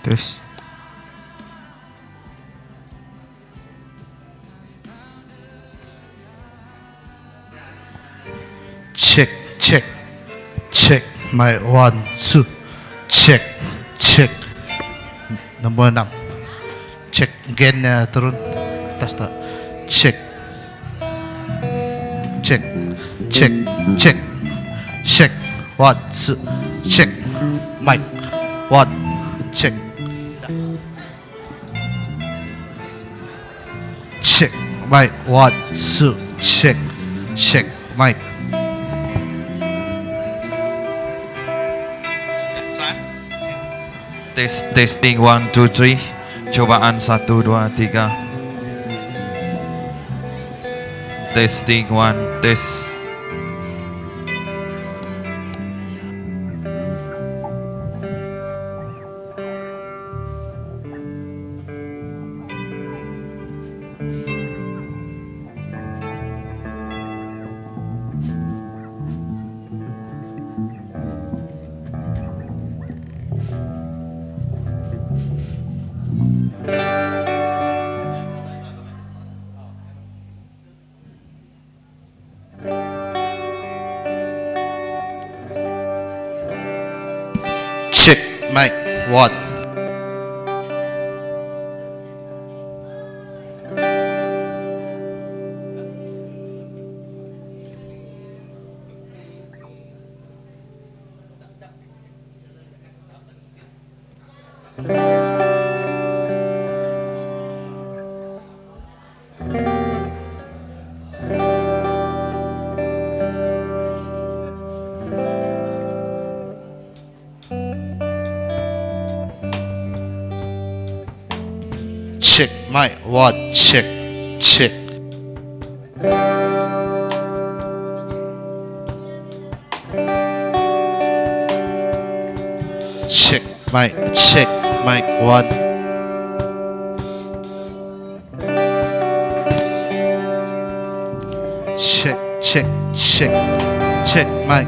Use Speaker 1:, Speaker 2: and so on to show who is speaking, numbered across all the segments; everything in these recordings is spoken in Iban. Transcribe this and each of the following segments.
Speaker 1: Tes.
Speaker 2: Check check check mic one two check check nombor enam check gain nya turun atas tak check check check check check one two check mic one check Check mic one two check check mic.
Speaker 1: Test testing 1 2 3. Cubaan 1 2 3. Testing 1 test.
Speaker 2: Check mic one. Check mic one check check. Check mic check mic one. Check check check check mic.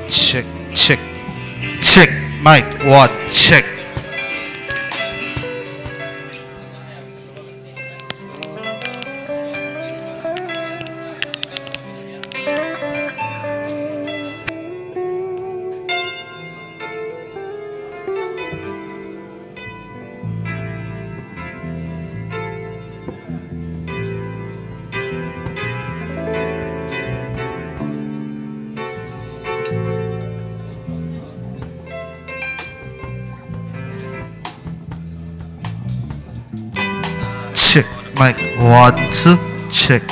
Speaker 2: Check check check mic one check. Check mic one two check.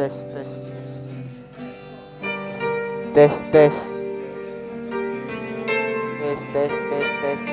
Speaker 3: test test. Test test. Test test test test.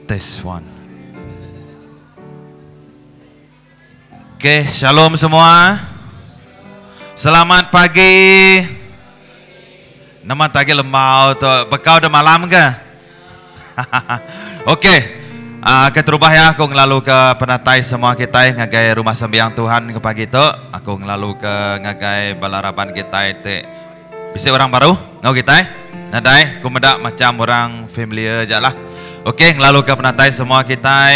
Speaker 1: Test one. Okay, shalom semua. Selamat pagi. Nama tagi lembau tu bekau dah malam ke? Okey. Uh, keterubah ya aku ngelalu ke penatai semua kita ngagai rumah sembiang Tuhan ke pagi tu. Aku ngelalu ke ngagai bala raban kita te. Bisi orang baru ngau kita? Nadai, ku meda macam orang familiar aja lah. Okey, ngelalu ke penatai semua kita.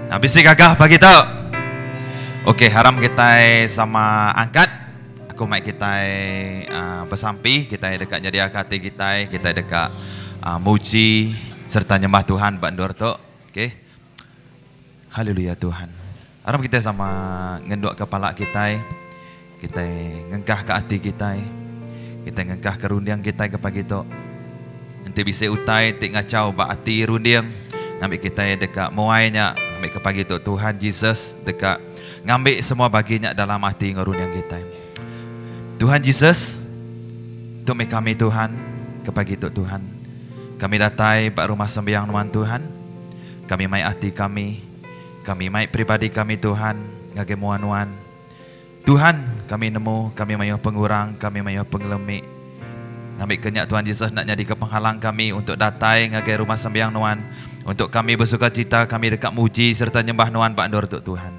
Speaker 1: Nah, bisi gagah pagi tu. Okey, haram kita sama angkat. Aku mai kitai besampi, kitai deka nyediaka ati kitai, kitai deka muji sereta nyembah Tuhan ba endur tu. Okey. Haleluya Tuhan. Aram kitai sama ngendukka pala kitai, kitai ngengkahka ati kitai, kitai ngengkahka runding kitai ke pagi tu. Enti bisi utai ti ngachau ba ati runding, ngambi kitai deka muai nya, ngambika pagi tu Tuhan Jesus deka Ngambi semua bagi nya dalam ati enggau runding kitai. Tuhan Jesus, tu meh kami Tuhan, ke pagi tu Tuhan. Kami datai ba rumah sembiang nuan Tuhan. Kami mai ati kami, kami mai peribadi kami Tuhan ngagai mua nuan. Tuhan, kami nemu kami mayuh pengurang, kami mayuh pengelemi. Ngambika nya Tuhan Jesus enda nyadika penghalang kami untuk datai ngagai rumah sembiang Nuan, untuk kami besukacita kami deka muji sereta nyembah Nuan ba endur tu Tuhan.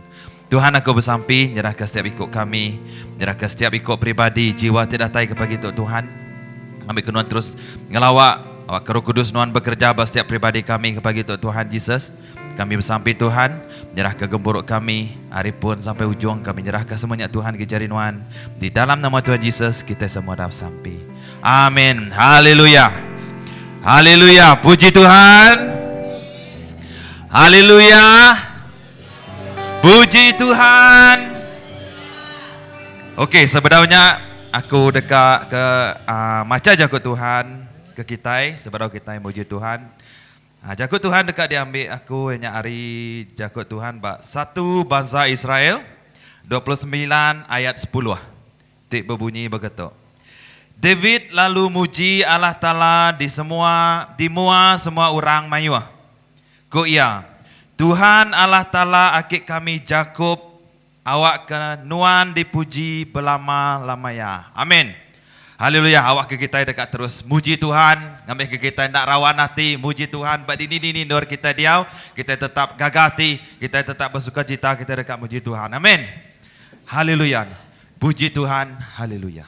Speaker 1: Tuhan aku besampi nyerahka setiap iku kami, nyerahka setiap iku peribadi jiwa ti datai ke pagi tu Tuhan. Ngambika Nuan terus ngelawa. Awakka Roh Kudus Nuan bekereja ba setiap pribadi kami ke pagi tu Tuhan Jesus. Kami besampi Tuhan, nyerahka gempuru kami ari pun sampai ujung kami nyerahka semua nya Tuhan ke jari Nuan. Di dalam nama Tuhan Jesus kitai semua dah besampi. Amin. Haleluya. Haleluya. Puji Tuhan. Haleluya. Puji Tuhan. Okey, sebedau nya aku deka ke uh, macha jaku Tuhan ke kitai sebedau kitai muji Tuhan. Ha, jaku Tuhan deka diambi aku iya nya ari jaku Tuhan ba satu Bansa Israel 29 ayat 10 ti bebunyi begetu. David lalu muji Allah Taala di semua di mua semua orang mayuh. Ku iya, Tuhan Allah Taala aki kami Jakop Awakka Nuan dipuji belama-lama iya. Amin. Haleluya. Awakka kitai deka terus muji Tuhan, ngambika kitai enda rawan ati muji Tuhan ba dini-dini endur kitai diau, kitai tetap gaga ati, kitai tetap besukacita, kitai deka muji Tuhan. Amin. Haleluya. Puji Tuhan. Haleluya.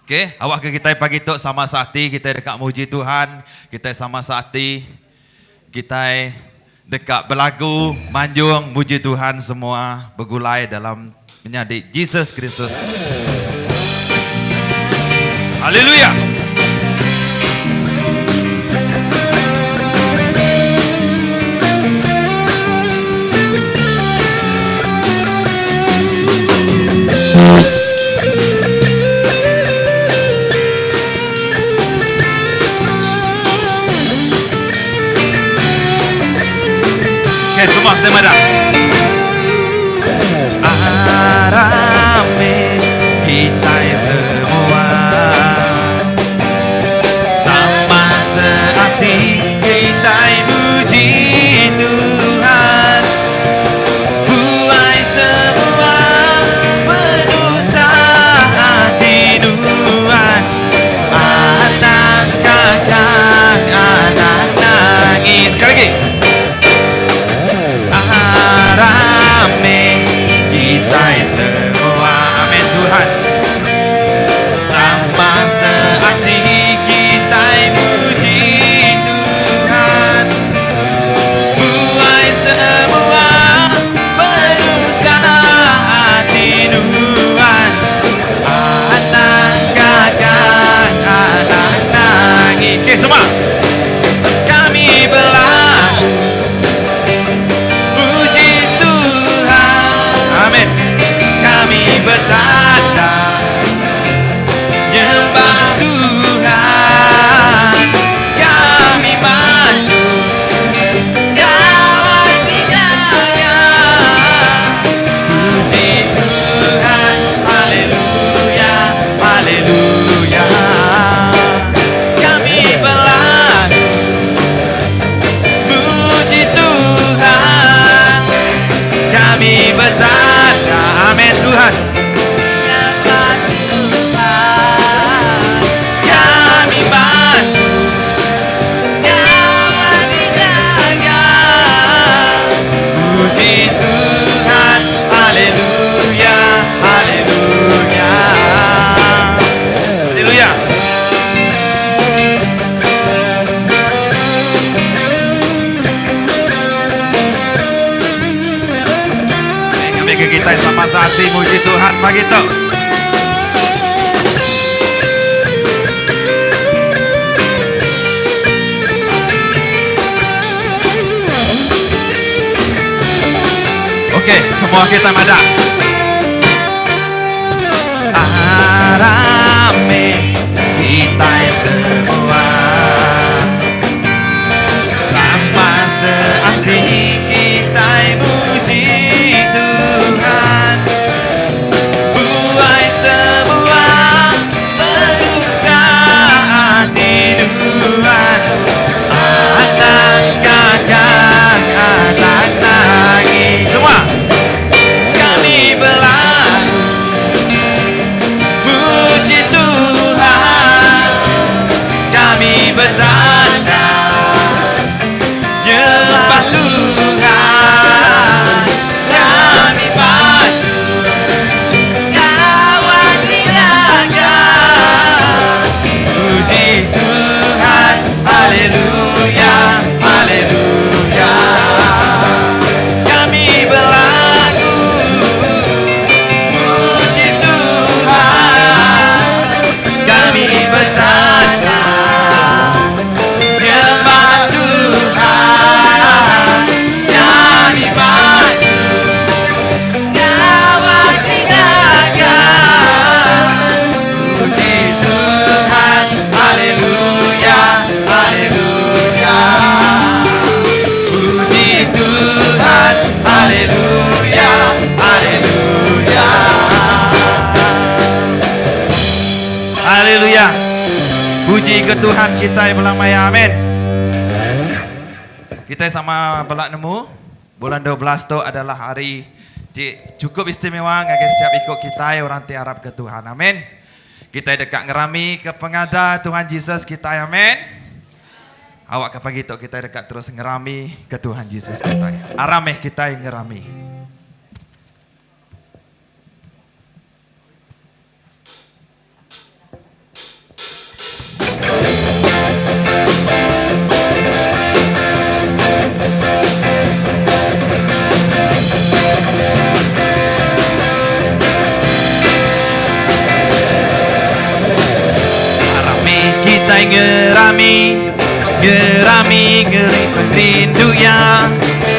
Speaker 1: Okay, awak ke kitai pagi tu sama seati kitai deka muji Tuhan, kitai sama seati kitai deka belagu manjung muji Tuhan semua begulai dalam menyadi Jesus Kristus. Haleluya. Okay, semua kita madah. Arame kita semua sama seati kita muji Tuhan. Buai semua penusah ati nuan Anang kakang anang nangis Sekali lagi Arame kitai semua Amin Tuhan Sama seati kitai muji Tuhan Buai semua penusah ati nuan Anang gagal anang nangis Okay semua Kami belagu Puji Tuhan Amin Kami bertanda Nyembah Tuhan Kami maju Puji Tuhan Haleluya Haleluya Kami belagu Puji Tuhan Kami bertanda Amin Tuhan Nyembah Tuhan Kami bantu Nyawa dijaga Puji Tuhan Haleluya Haleluya Haleluya Kami ke kita sama saat muji Tuhan pagi tu. Okey, semua kita madah. Arame kita semua sama seati kita muji Tuhan. Buai semua penusah ati nuan Anang kakang anang nangis Semua kami belagu Puji Tuhan Kami Puji ke Tuhan kitai bela maya. Amen. Kitai sama bela nemu bulan 12 tu adalah hari ti chukup istimewa ngagai setiap iku kitai orang ti arap ke Tuhan. Amen. Kitai deka ngerami ke pengada Tuhan Jesus kitai. Amen. Awak ke pagi tu kitai deka terus ngerami ke Tuhan Jesus kitai. Aram meh kitai ngerami. Rami kitai ngerami Ngerami ngeri pengerindu ya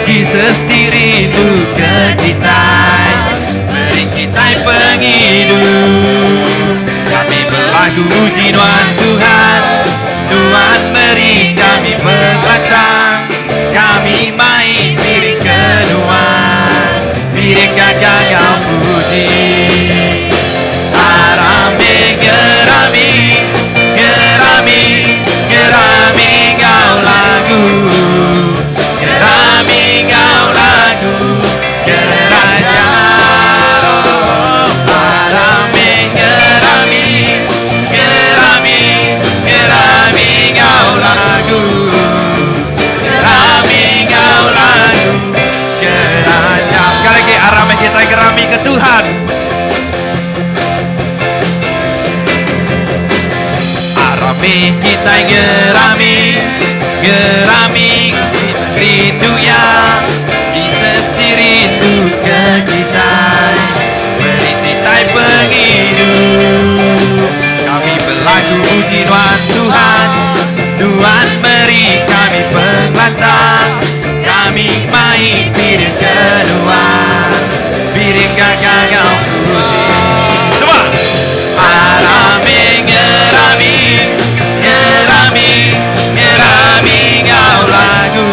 Speaker 1: Jesus dirindu ke kitai Meri kitai pengidup Kami belagu muji Nuan Tuhan Tuhan meri kami pengelantang Kami mai piring ke Nuan Piring gagah ngau puji Arame ngerami Ngerami Ngerami ngau lagu Ngerami ngau lagu Keraja Arame ngerami Ngerami Ngerami ngau lagu Ngerami ngau lagu Keraja Sekali lagi arame kita ngerami ke Tuhan Arame kita ngerami Ngerami Rindu ya Jesus dirindu ke kita Beri titai penghidup Kami berlagu puji Tuhan Tuhan Tuhan beri kami pengelantang Kami main piring kedua Piring gagah ngau puji Semua Arame ngerami Ngerami Ngerami ngau lagu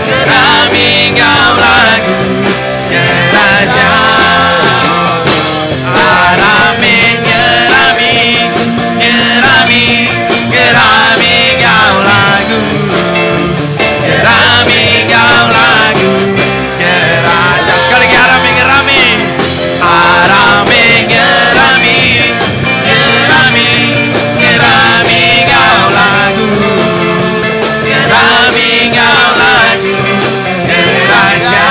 Speaker 1: Ngerami ngau lagu Keraja Arame ngerami Ngerami Ngerami ngau lagu Ngerami ngau lagu Keraja Sekali lagi arame ngerami Arame ngerami Ngerami Ngerami ngau lagu Ngerami ngau lagu Keraja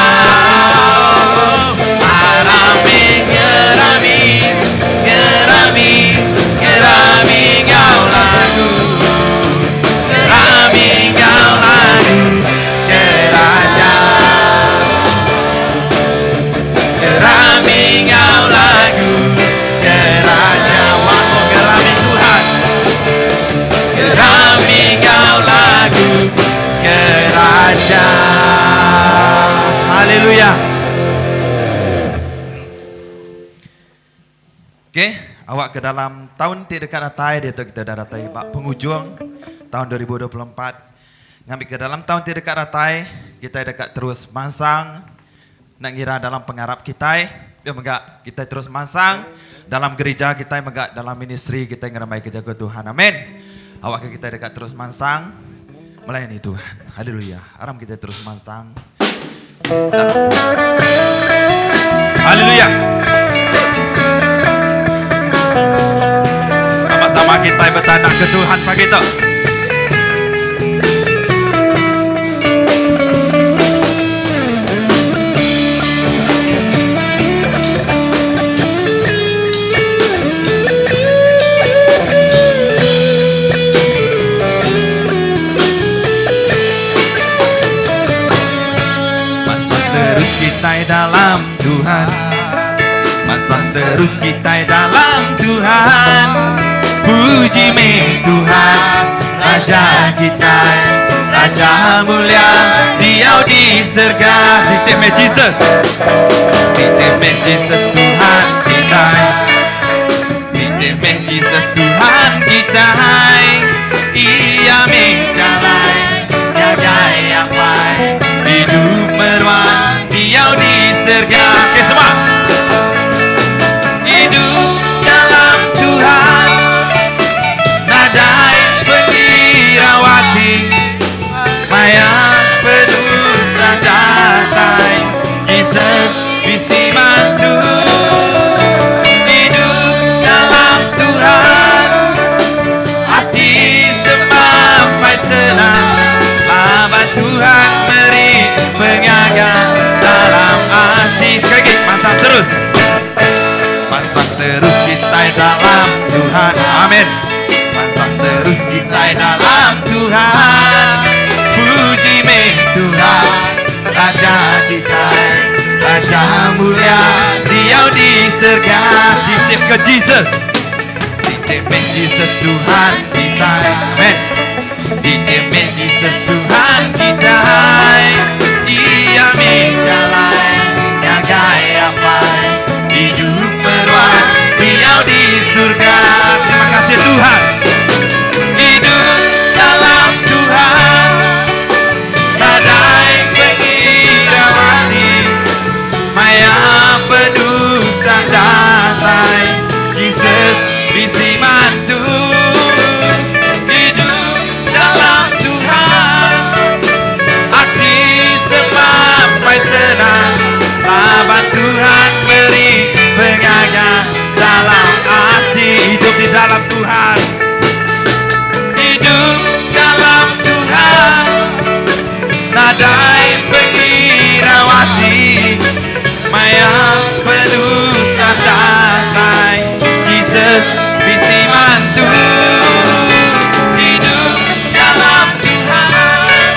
Speaker 1: Arame ngerami Ngerami Ngerami ngau lagu Ngerami ngau lagu Keraja Ngerami ngau lagu Keraja Waktu ngerami Tuhan Ngerami ngau lagu Keraja Haleluya. Okey, awak ke dalam tahun ti dekat datai dia tu kita dah datai ba penghujung tahun 2024. Ngambi ke dalam tahun ti dekat datai, kita dekat terus mansang nak ngira dalam pengarap kita, dia mega kita terus mansang dalam gereja kita mega dalam ministry kita ngeramai kerja ke Tuhan. Amin. Awak ke kita dekat terus mansang melayani Tuhan. Haleluya. Aram kita terus mansang. Haleluya. Sama-sama kita bertanda ke Tuhan pagi tu. Mansang terus kita dalam Tuhan Mansang terus kita dalam Tuhan Puji me Tuhan Raja kita Raja mulia Diau di surga Titik me Jesus Titik me Jesus Tuhan kita Titik me Jesus Tuhan kita Ia me jalai Jagai apai Hidup meruan Diau di surga Okey semua Hidup dalam Tuhan Nada bisi mantu. Idup dalam Tuhan Ati semampai senang Laban Tuhan meri pengaga dalam ati. Sekali lagi, mansang terus. Mansang terus kitai dalam Tuhan. Amin. Mansang terus kitai dalam Tuhan. Puji meh Tuhan, Raja kitai, Raja mulia diau di serga. Titip ke Jesus. Titip meh Jesus Tuhan kitai. Amin. Titip meh Jesus Tuhan kitai. Iya meh jalai ngagai Apai. Idup meruan diau di surga. Terima kasih Tuhan. Idup dalam Tuhan. Nadai pengirau ati. Maya penusah datai. Jesus bisi mantu. Idup dalam Tuhan. Ati semampai senang. Laban Tuhan meri pengaga dalam ati. Hidup di dalam Tuhan. Hidup dalam Tuhan. Nadai pengirau ati. Maya penusah datai. Jesus bisi mantu. Hidup dalam Tuhan.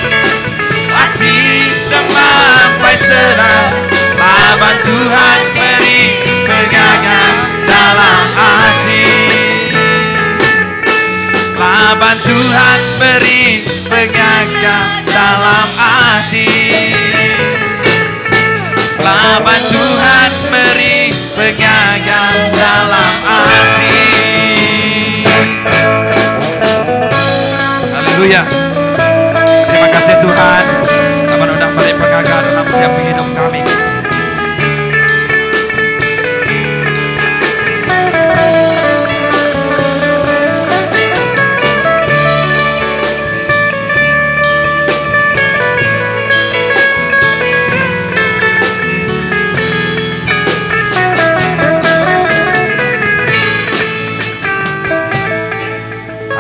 Speaker 1: Ati semampai senang. Laban Tuhan meri pengaga dalam ati. Laban Tuhan beri pengaga dalam ati. Laban Tuhan beri pengaga dalam ati. Haleluya. Terima kasih Tuhan. Laban udah beri pengaga dalam setiap hidup kami.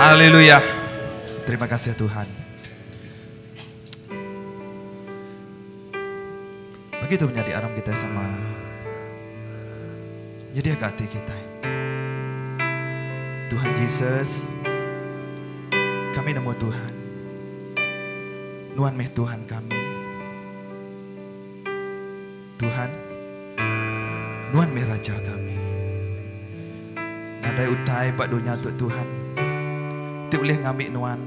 Speaker 1: Haleluya. Terima kasih Tuhan. Begitu menyadi aram kita sama. Jadi agak hati kita. Tuhan Jesus, kami nemu Tuhan. Nuan meh Tuhan kami. Tuhan, Nuan meh Raja kami. Nadai utai ba dunya tu Tuhan ti ulih ngambi Nuan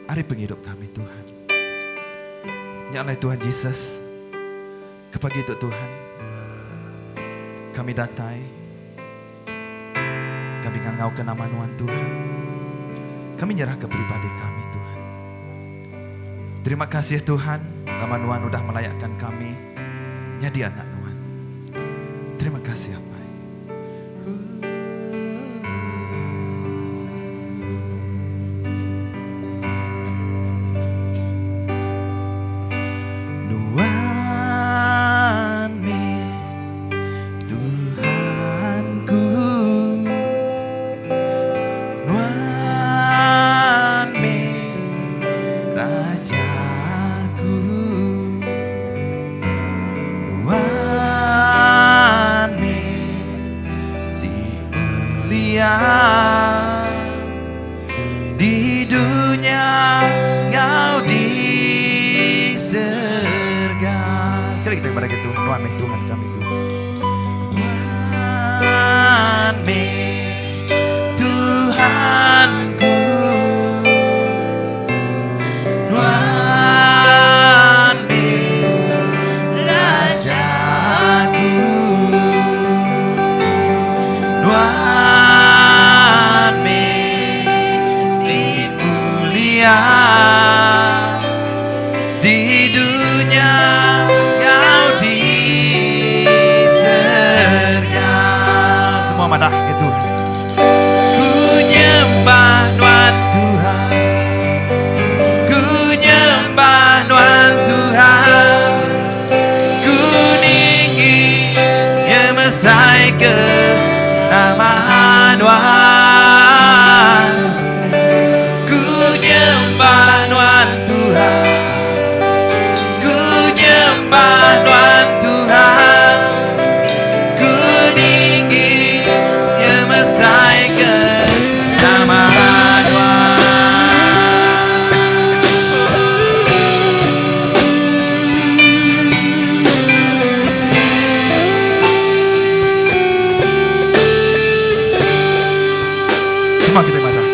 Speaker 1: ari pengidup kami Tuhan. Nya alai Tuhan Jesus, ke pagi tu Tuhan, kami datai, kami ngangauka nama Nuan Tuhan. Kami nyerahka peribadi kami Tuhan. Terima kasih Tuhan laban Nuan udah melayakkan kami nyadi anak Nuan. Terima kasih Apai. Nuan meh Tuhanku. Nuan meh Rajaku. Nuan meh ti mulia di dunya enggau di serga. Sekali kita kepada Tuhan, Nuan meh Tuhan kami Tuhan. Nuan meh Tuhanku. Nuan meh Rajaku. Nuan meh ti mulia di dunya enggau di serga. Semua madah ke Tuhan. ke nama Nuan. Ku nyembah Nuan Tuhan. Ku nyembah Nuan Tuhan. Ku ninggi ngemesai ke nama Nuan. Semua kita madah.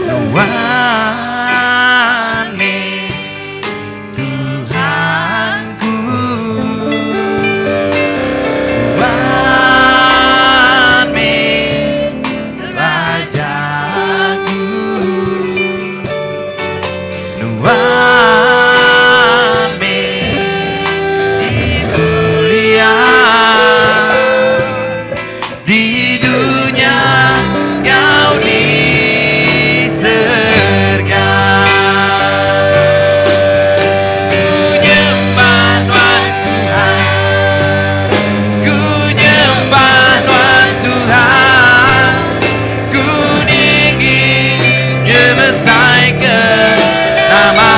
Speaker 1: Nuan meh Tuhanku. Nuan meh Rajaku. Nuan meh ti mulia di dunya ngau di serga. Ku nyembah Nuan Tuhan. Ku nyembah Nuan Tuhan. Ku ninggi ngemesai ke nama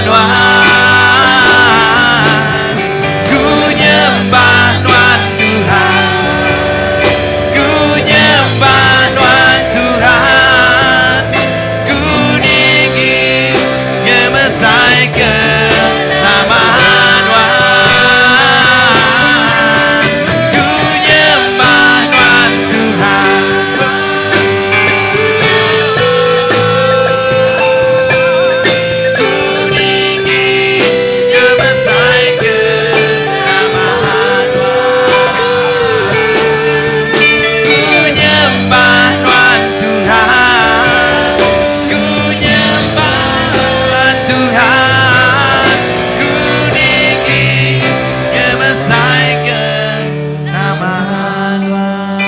Speaker 1: Nuan. Ku nyembah Nuan Tuhan. Ku nyembah Nuan Tuhan. Ku ninggi ngemesai ke nama Nuan. Ku nyembah Nuan Tuhan. Ku ninggi ngemesai ke nama Nuan. Ku nyembah Nuan Tuhan. Ku nyembah Nuan Tuhan. Ku ninggi ngemesai ke nama Nuan.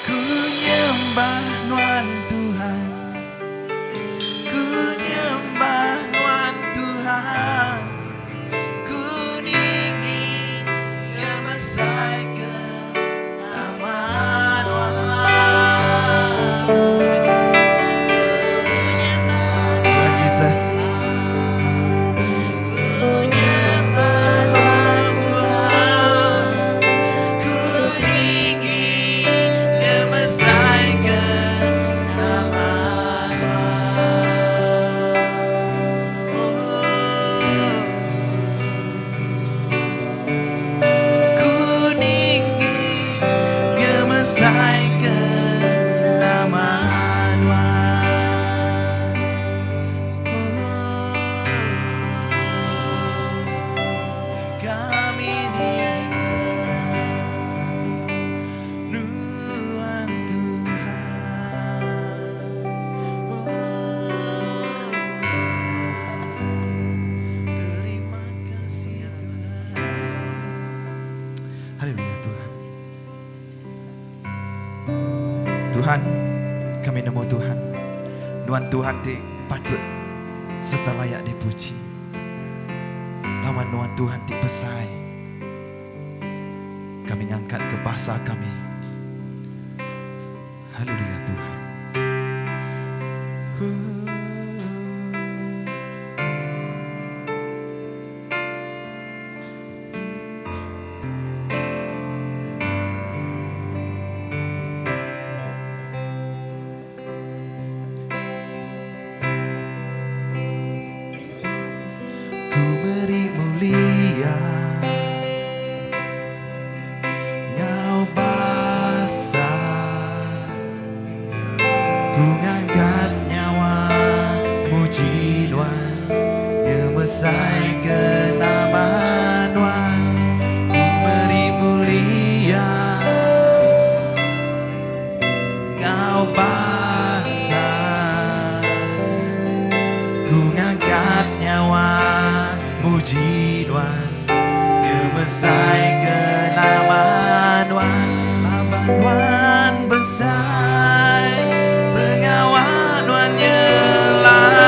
Speaker 1: Ku nyembah Nuan Tuhan. Ku nyembah Nuan Tuhan. Ku ninggi ngemesai ke nama Nuan. Tuhan Jesus. Ku nyembah Nuan Tuhan. Ku ninggi ngemesai ke nama Nuan. Oh. Ku ninggi ngemesai ke nama Nuan. Oh. Kami ninggikan Nuan Tuhan. Oh. Terima kasih Tuhan. Haleluya Tuhan. Tuhan, kami nemu Tuhan. Nuan Tuhan ti patut serta layak dipuji. Nama Nuan Tuhan ti besai. Kami ngangkat ke basa kami. Haleluya Tuhan. Ku beri mulia ngau basa. Ku ngangkat nyawa muji Nuan ngemesai ke nama Nuan. Ku beri mulia ngau basa. Ku ngangkat nyawa muji Nuan ngemesai ke nama Nuan. Laban Nuan besai pengawa Nuan nyelai.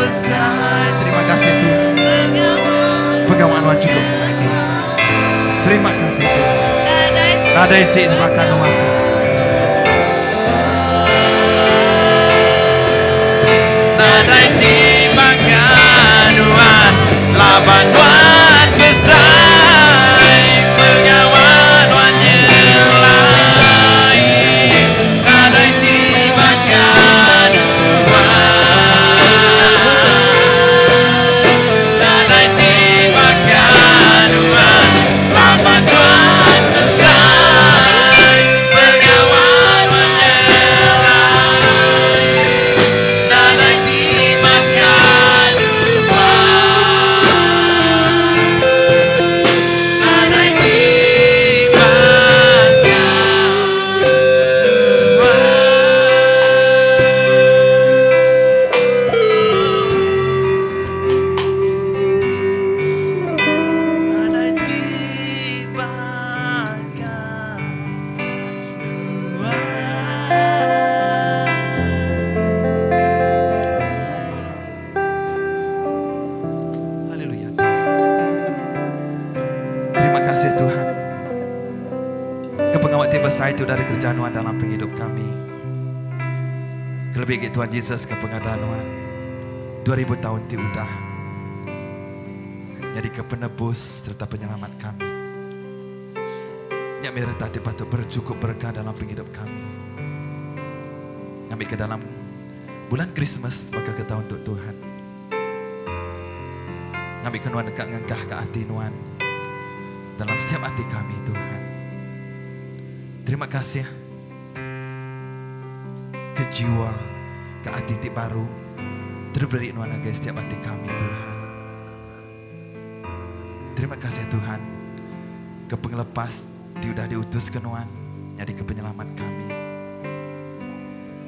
Speaker 1: Besai. Terima kasih Tuhan. Pengawa nuan cukup nyelai Tuhan. Terima kasih Tuhan. Nadai sik baka nuan. Nadai ti baka nuan laban nuan besai pengawa nuan nyelai. Nadai ti baka nuan. Nadai ti baka nuan laban nuan besai pengawa nuan nyelai. Nadai ti baka nuan. Nadai ti baka Nadai ti baka nuan. Haleluya Tuhan. Terima kasih Tuhan. Ke pengawa ti besai ti udah dikereja nuan dalam pengidup kami. Kelebih agi Tuhan Jesus ke pengada nuan 2000 taun ti udah nyadika penebus sereta penyelamat kami. Nya mih reta ti patut berchukup berega dalam pengidup kami. Ngambika dalam bulan Krismas baka ke taun tu Tuhan. Ngambika nuan deka ngengkahka ati nuan dalam setiap ati kami Tuhan. Terima kasih ke jiwa, ke ati ti baru terberi nuan ngagai setiap ati kami Tuhan. Terima kasih Tuhan ke pengelepas ti udah diutuska nuan nyadika penyelamat kami.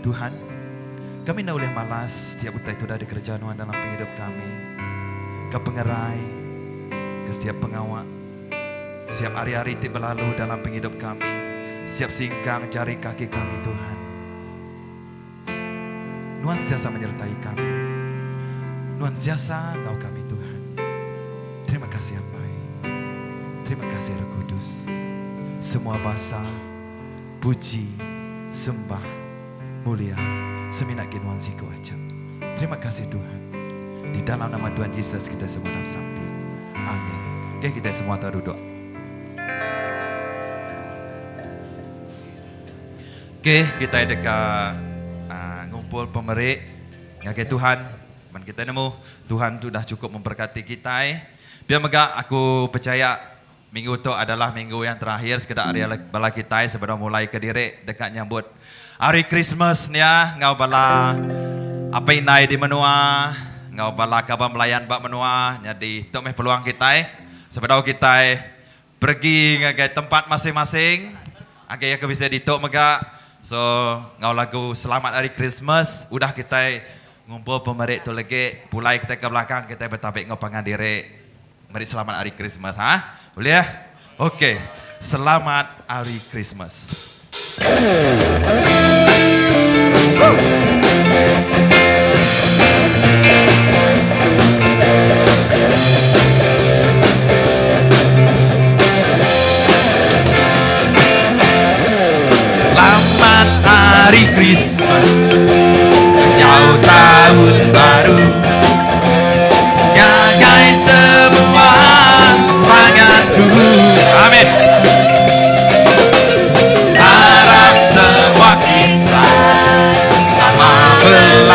Speaker 1: Tuhan, kami enda ulih malas setiap utai ti udah dikereja nuan dalam pengidup kami, ke pengerai, ke setiap pengawa, setiap hari-hari ti belalu dalam pengidup kami, setiap singkang jari kaki kami Tuhan. Nuan sentiasa menyertai kami. Nuan sentiasa enggau kami Tuhan. Terima kasih Apai. Terima kasih Roh Kudus. Semua basa, puji, sembah, mulia semina agi nuan siku aja. Terima kasih Tuhan. Di dalam nama Tuhan Jesus kita semua dah besampi. Amin. Okay, kita semua tau duduk. Okay, kita deka uh, ngumpul pemeri ngagai Tuhan. Man kita nemu Tuhan tu dah cukup memberkati kita. Pia mega aku percaya Minggu tu adalah minggu yang terakhir sekeda ari bala kitai sebedau mulai ke diri deka nyambut Hari Krismas nya enggau bala apai indai di menua enggau bala kaban belayan ba menua nyadi tu meh peluang kitai sebedau kitai pergi ngagai tempat masing-masing agi iya ke bisi ditu mega so enggau lagu Selamat Hari Krismas udah kitai ngumpul pemeri tu legi pulai kitai ke belakang kitai betabi enggau pangan diri. Meri selamat hari Krismas ha. Ulih? Okey. Selamat hari Krismas. Selamat hari Krismas. Enggau taun baru. Ngagai semua pangan ku. Amin. Harap semua kita sama bela.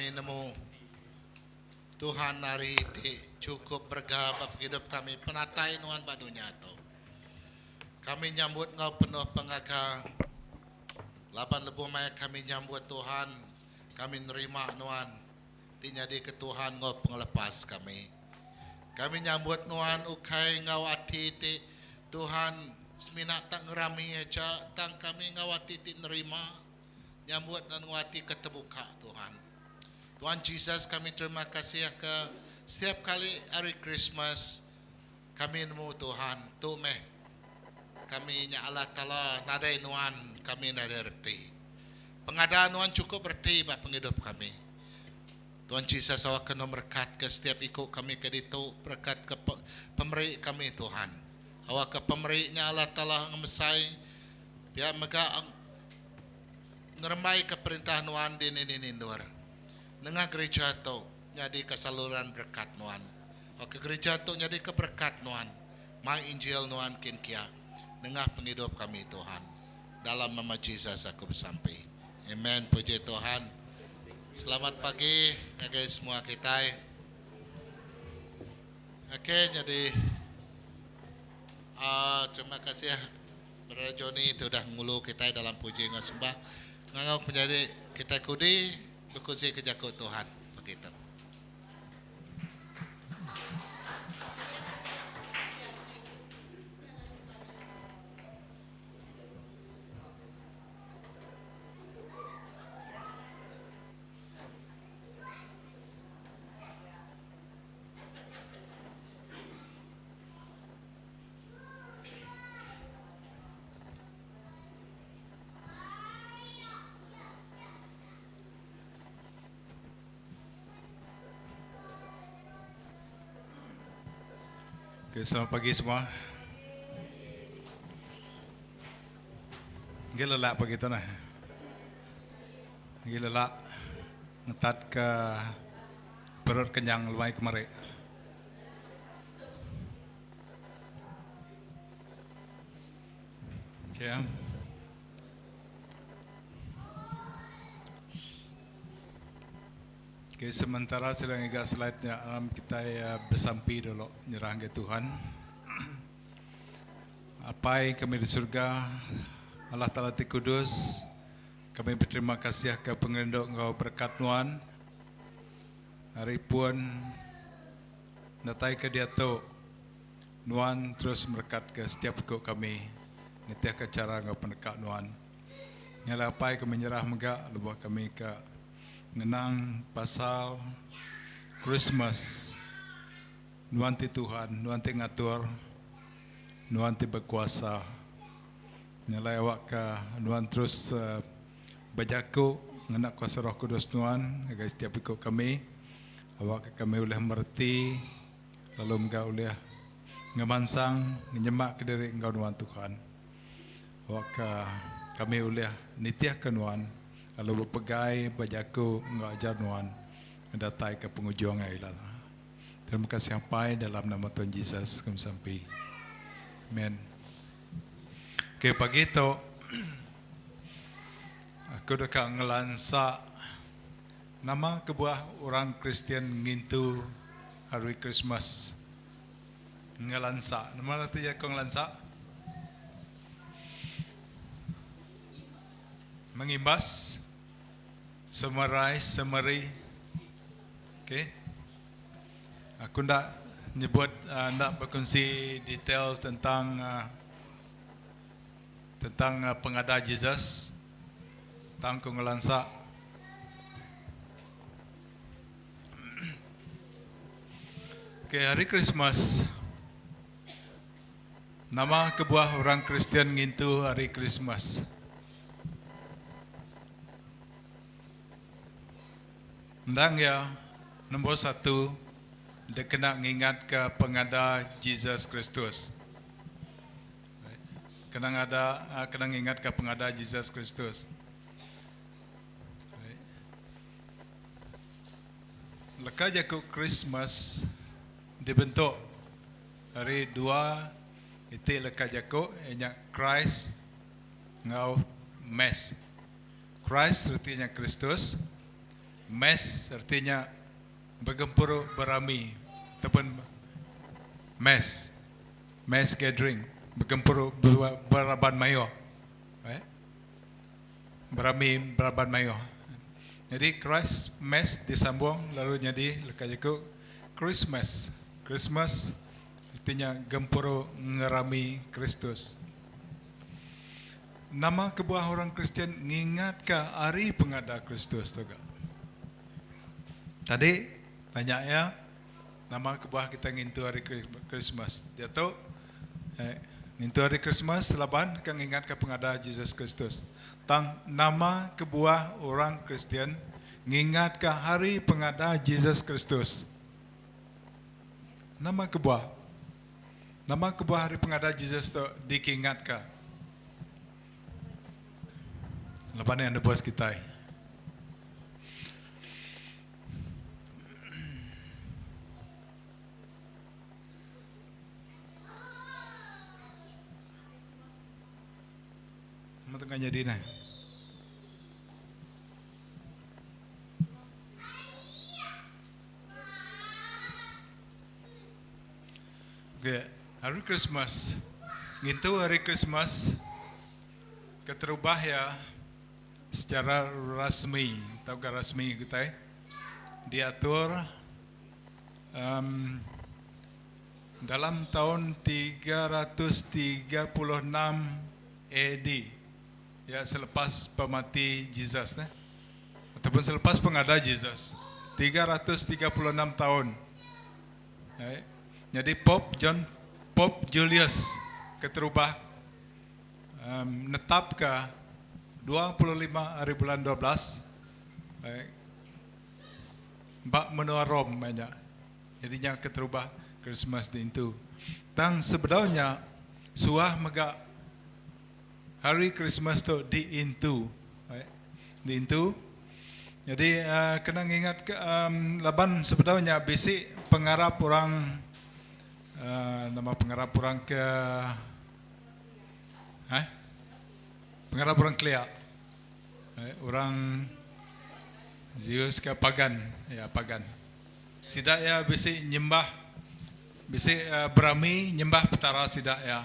Speaker 4: kami nemu Tuhan hari ti chukup berega ba pengidup kami penatai nuan ba dunya tu. Kami nyambut enggau penuh pengaga laban lebuh maya kami nyambut Tuhan kami nerima nuan ti nyadika Tuhan enggau pengelepas kami. Kami nyambut nuan ukai enggau ati ti Tuhan semina tak ngerami aja tang kami enggau ati ti nerima nyambut nuan enggau ati ke tebuka Tuhan. Tuhan Jesus kami terima kasih ke setiap kali hari Krismas kami nemu Tuhan tu meh kami nya Allah Taala nadai nuan kami nadai reti. Pengada nuan chukup reti ba pengidup kami. Tuan Jesus awakka nuan merekatka setiap iku kami ke ditu, berekatka pemeri kami Tuhan. Awakka pemeri nya Allah Taala ngemesai pia mega ngerembaika perintah nuan di nini-nini endur. Nengah gerija tu nyadika saluran berekat nuan. Awakka gerija tu nyadika berekat nuan mai Injil nuan kin kia nengah pengidup kami Tuhan. Dalam nama Jesus aku besampi. Amen. Puji Tuhan. Selamat pagi ngagai semua kitai. Okey nyadi uh, terima kasih Brother Johnny ti udah ngulu kitai dalam puji enggau sembah. Ngangau penyadi kitai kudi bekunsi ke jaku Tuhan pagi tu.
Speaker 5: Okay, selamat pagi semua. Agi lelak pagi tu nah. Agi lelak ngetat ke perut kenyang lumai kemari. Okay. Ya. Okay, sementara sedang ngiga slide nya alam kita ya besampi dulu nyerah ke Tuhan. Apai kami di surga, Allah Taala ti kudus, kami berterima kasih ke pengerindu enggau berkat nuan. Ari pun datai ke diatu nuan terus merekat ke setiap iku kami nitihka chara enggau peneka nuan. Nya alai apai kami nyerah mega lebuh kami ke ngenang pasal Krismas. Nuan ti Tuhan, nuan ti ngatur, nuan ti bekuasa. Nya alai awakka nuan terus bejaku ngena kuasa Roh Kudus nuan ngagai setiap iku kami. Awakka kami ulih mereti lalu mega ulih ngemansang ngenyemakka diri enggau nuan Tuhan. Awakka kami ulih nitihka nuan lalu bepegai ba jaku enggau ajar nuan ngedatai ke pengujung iya ila. Terima kasih Apai dalam nama Tuhan Jesus kami sampi. Amen. Okay, pagi tu aku deka ngelansa nama kebuah orang Kristian ngintu Hari Krismas. Ngelansa. Nama reti jaku ngelansa? Mengimbas, summarize, summary. Okay. Aku enda nyebut uh, enda berkongsi details tentang uh, tentang uh, pengada Jesus. Tang ku ngelansa Okay, hari Christmas. Nama kebuah orang Kristian ngintu hari Christmas? Endang iya, nombor satu dikena ngingatka pengada Jesus Kristus. Kena ngada, kena ngingatka pengada Jesus Kristus. Leka jaku Krismas dibentuk ari dua iti leka jaku iya nya Christ enggau Mass. Christ reti nya Kristus. Mass reti nya begempuru berami ataupun mass, mass gathering, begempuru beraban mayuh. Eh? Berami beraban mayuh. Nyadi Christ Mass disambung lalu nyadi leka jaku Christmas. Christmas reti nya gempuru ngerami Kristus. Nama kebuah orang Kristian ngingatka hari pengada Kristus tu ga? Tadi tanya iya, nama kebuah kita ngintu hari Krismas? Diatu eh, ngintu hari Krismas laban ka ngingatka pengada Jesus Kristus. Tang nama kebuah orang Kristian ngingatka hari pengada Jesus Kristus? Nama kebuah? Nama kebuah hari pengada Jesus tu dikingatka? Laban iya nebus kitai. Nama tengah nyadi neh? Okay, hari Christmas. Ngintu hari Christmas keterubah iya secara rasmi tauka rasmi kitai diatur um, dalam taun 336 AD ya selepas pemati Jesus neh ataupun selepas pengada Jesus 336 taun. Nyadi Pope John Pope Julius keterubah um, netapka 25 hari bulan 12 ba menua Rome nya. Jadi nya keterubah Christmas diintu. Tang sebedau nya suah mega hari Christmas tu diintu. Diintu. Nyadi kena ngingat ke laban sebedau nya bisi pengarap orang nama pengarap orang ke eh pengarap orang kelia orang Zeus ke pagan ya pagan. Sida iya bisi nyembah bisi berami nyembah petara sida iya.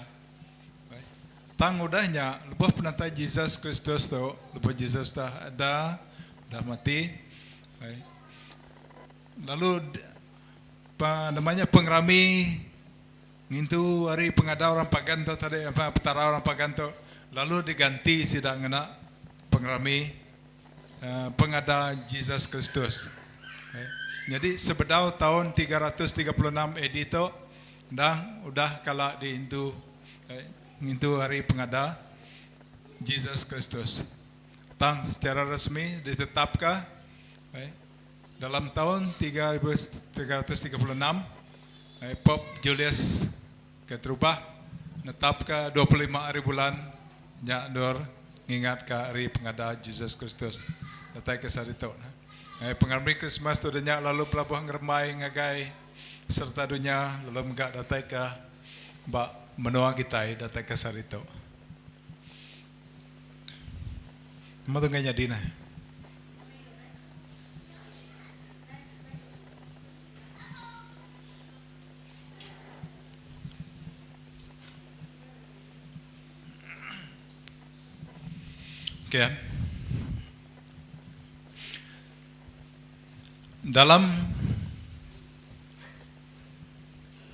Speaker 5: Tang udah nya, lebuh penatai Jesus Kristus tu, lebuh Jesus udah ada, udah mati, lalu pa nama nya pengerami ngintu hari pengada orang pagan tu tadi petara orang pagan tu lalu diganti sida ngena pengerami pengada Jesus Kristus. Nyadi sebedau taun 336 AD tu endang udah kala diintu ngintu hari pengada Jesus Kristus. Tang secara resmi ditetapka dalam taun 336 Pope Julius Keterubah netapka 25 hari bulan nya endur ngingatka hari pengada Jesus Kristus datai ke sehari tu. Pengerami Krismas tu udah nya lalu belabuh ngerembai ngagai sereta dunya lalu mega datai ke ba menua kitai datai ke sehari tu. Nama tu enggai nyadi neh. Okay. Dalam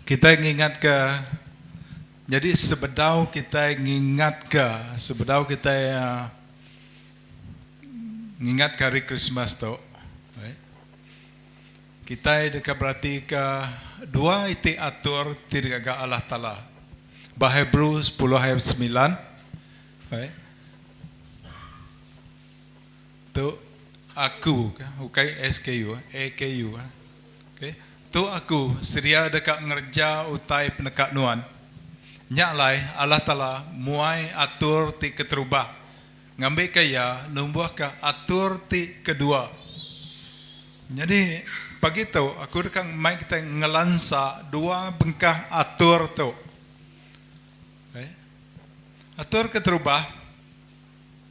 Speaker 5: kita ngingat ke jadi sebedau kita ngingat ke sebedau kita uh, ngingat ke hari Christmas tu right? Kitai deka beratika dua iti atur ti digaga Allah Taala. Ba Hebrew sepuluh ayat semilan, tu aku, ukai SKU, AKU. Okay. Tu aku sedia deka ngereja utai peneka nuan. Nya alai Allah Taala muai atur ti keterubah ngambika iya numbuhka atur ti kedua. Nyadi, pagi tu aku deka mai kitai ngelansa dua bengkah atur tu. Okay. Atur keterubah,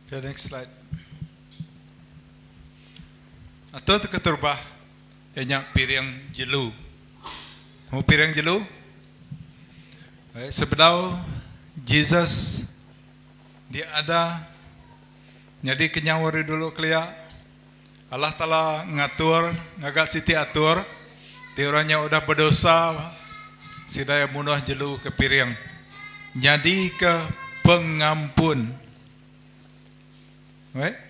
Speaker 5: okay, next slide. Atur ti keterubah iya nya piring jelu. Nemu piring jelu? Sebedau Jesus diada nyadi kenyau ari dulu kelia, Allah Taala ngatur ngaga siti atur ti orang nya udah bedosa sida iya munuh jelu ke piring nyadika pengampun. Right?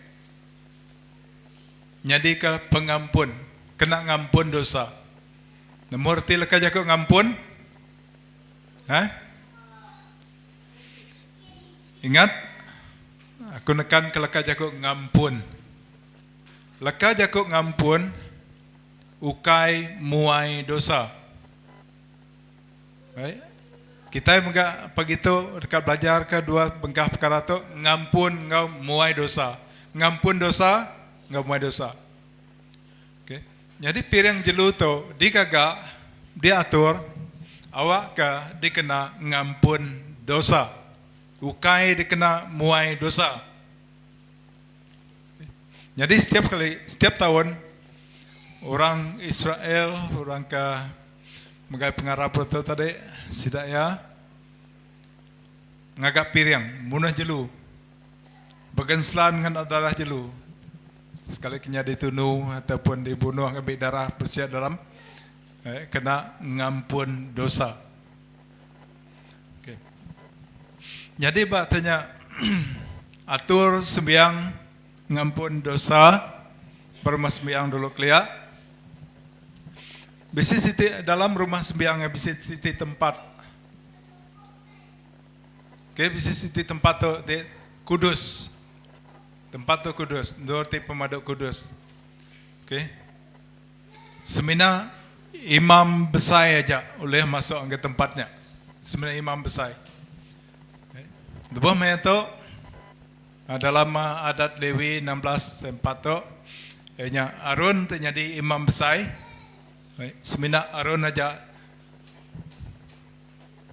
Speaker 5: Nyadika pengampun, kena ngampun dosa. Nemu reti leka jaku ngampun? Ha? Ingat, aku nekan ke leka jaku ngampun. Leka jaku ngampun ukai muai dosa. Baik. Kitai mega pagi tu deka belajarka dua bengkah pekara tu, ngampun enggau muai dosa. Ngampun dosa enggau muai dosa. Okey. Nyadi piring jelu tu digaga, diatur awakka dikena ngampun dosa. Ukai dikena muai dosa. Nyadi setiap kali, setiap taun orang Israel, orang ke megai pengarap tu tadi sida iya ngaga piring munuh jelu begenselan ngena darah jelu sekali ke nya ditunu ataupun dibunuh ngambi darah besia dalam eh, kena ngampun dosa. Okey. Nyadi ba te nya atur sembiang ngampun dosa ba rumah sembiang dulu kelia. Bisi siti dalam rumah sembiang nya bisi siti tempat. Okey, bisi siti tempat tu ti kudus. Tempat tu kudus, endur ti pemadu kudus. Okey. Semina imam besai aja ulih masuk ngagai tempat nya. Semina imam besai. Lebuh maya tu dalam adat Lewi 16 4 tu iya nya Aron ti nyadi imam besai. Semina Aron aja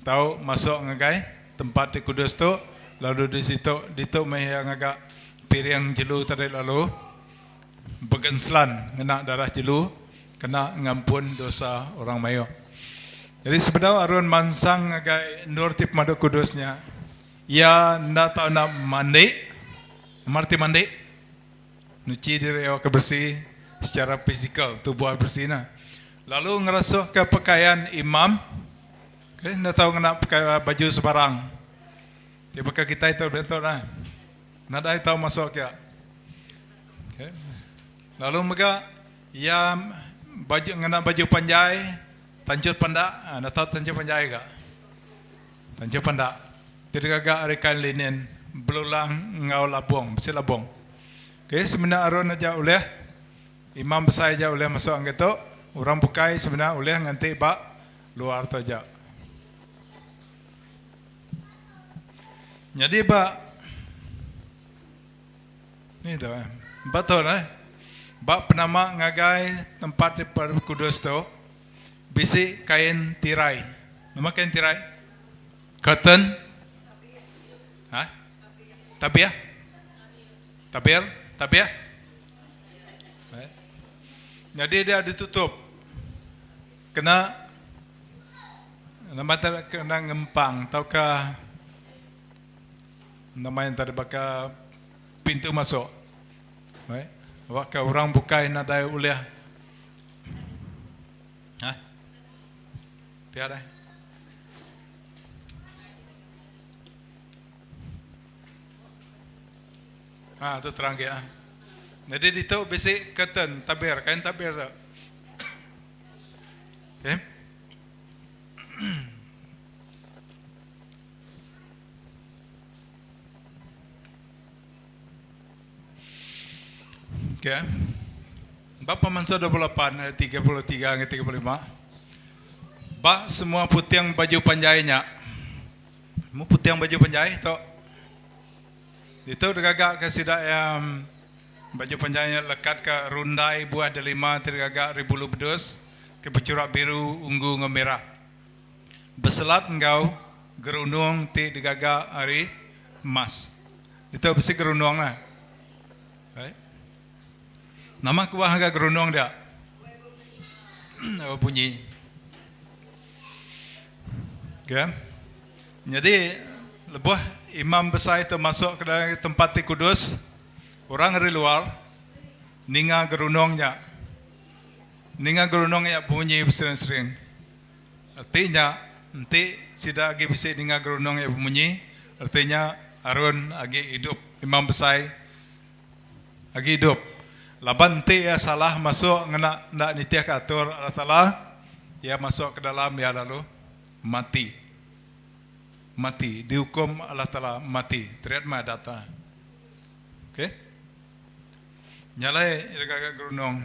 Speaker 5: tau masuk ngagai tempat ti kudus tu lalu di situ ditu meh iya ngaga piring jelu tadi lalu begenslan ngena darah jelu kena ngampun dosa orang mayuh. Jadi sebedau Aron mansang ngagai endur ti pemadu kudus nya, iya enda tau enda mandi. Nama reti mandi? Nuchi diri awakka beresi secara fizikal, tubuh beresi nah. Lalu ngerasuhka pekayan imam, okay, enda tau ngena baju sebarang. Ti baka kitai tu diatu nah. Nadai tau masuk kia. Okay. Lalu mega iya baju ngena baju panjai, tanchut pandak, ha, enda tau tanchut panjai ga. Tanchut pandak. Ti digaga ari kain linen, belulang enggau labung, bisi labung. Okay, semina Aron aja ulih Imam besai aja ulih masuk enggai tu, orang bukai semina ulih nganti ba luar tu aja. Nyadi ba ni tu eh. Ba tu eh. Ba penama ngagai tempat ti kudus tu bisi kain tirai. Nama kain tirai? Curtain. Ha? Tabir. Tabir, tabir. Nyadi dia ditutup kena nama tadi kena ngempang tauka nama yang tadi baka pintu masuk. Baik. Awakka orang bukai nadai ulih. Ha? Tiada. Ha tu terang agi ah. Jadi ditu bisi curtain tabir, kain tabir tu. Okey. Okey. Ba Pemansut 28 ayat 33 hingga 35. Ba semua puting baju panjai nya. Mu puting baju panjai tu. Ditu digaga ke sida iya baju panjai nya lekat ke rundai buah delima ti digaga ari bulu bedus ke bechurak biru, unggu enggau mirah. Beselat enggau gerunung ti digaga ari emas. Ditu bisi gerunung lah. Right. Nama kebuah ngaga gerunung dia? Bebunyi. Okay. Nyadi lebuh imam besai tu masuk ke dalam tempat ti kudus, orang ari luar ninga gerunung nya. Ninga gerunung nya bunyi besering-sering. Reti nya enti sida agi bisi ninga gerunung nya bemunyi, reti nya Aron agi idup, imam besai agi idup. Laban enti iya salah masuk ngena enda nitihka atur Allah Taala, iya masuk ke dalam iya lalu mati. Mati, diukum Allah Taala mati. Teriat meh adat tu. Okey. Nya alai iya gaga gerunung.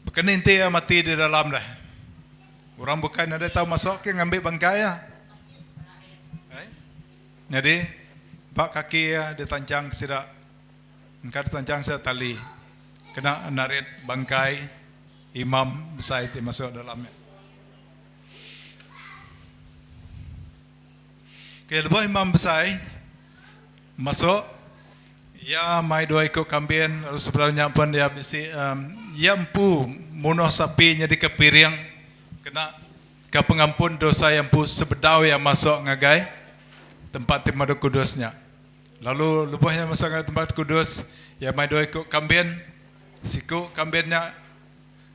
Speaker 5: Baka ni enti iya mati di dalam deh. Orang bukai nadai tau masuk ke ngambi bangkai iya. Nyadi ba kaki iya ditanchang sida engka ditanchang sida tali kena narit bangkai imam besai ti masuk dalam nya. Okey lebuh imam besai masuk iya mai dua iku kambin lalu sebedau nya pun iya bisi um iya empu munuh sapi nyadika piring kena Ke pengampun dosa iya empu sebedau iya masuk ngagai tempat ti pemadu kudus nya. Lalu lebuh iya masuk ngagai tempat kudus, iya mai dua iku kambin. Siku kambin nya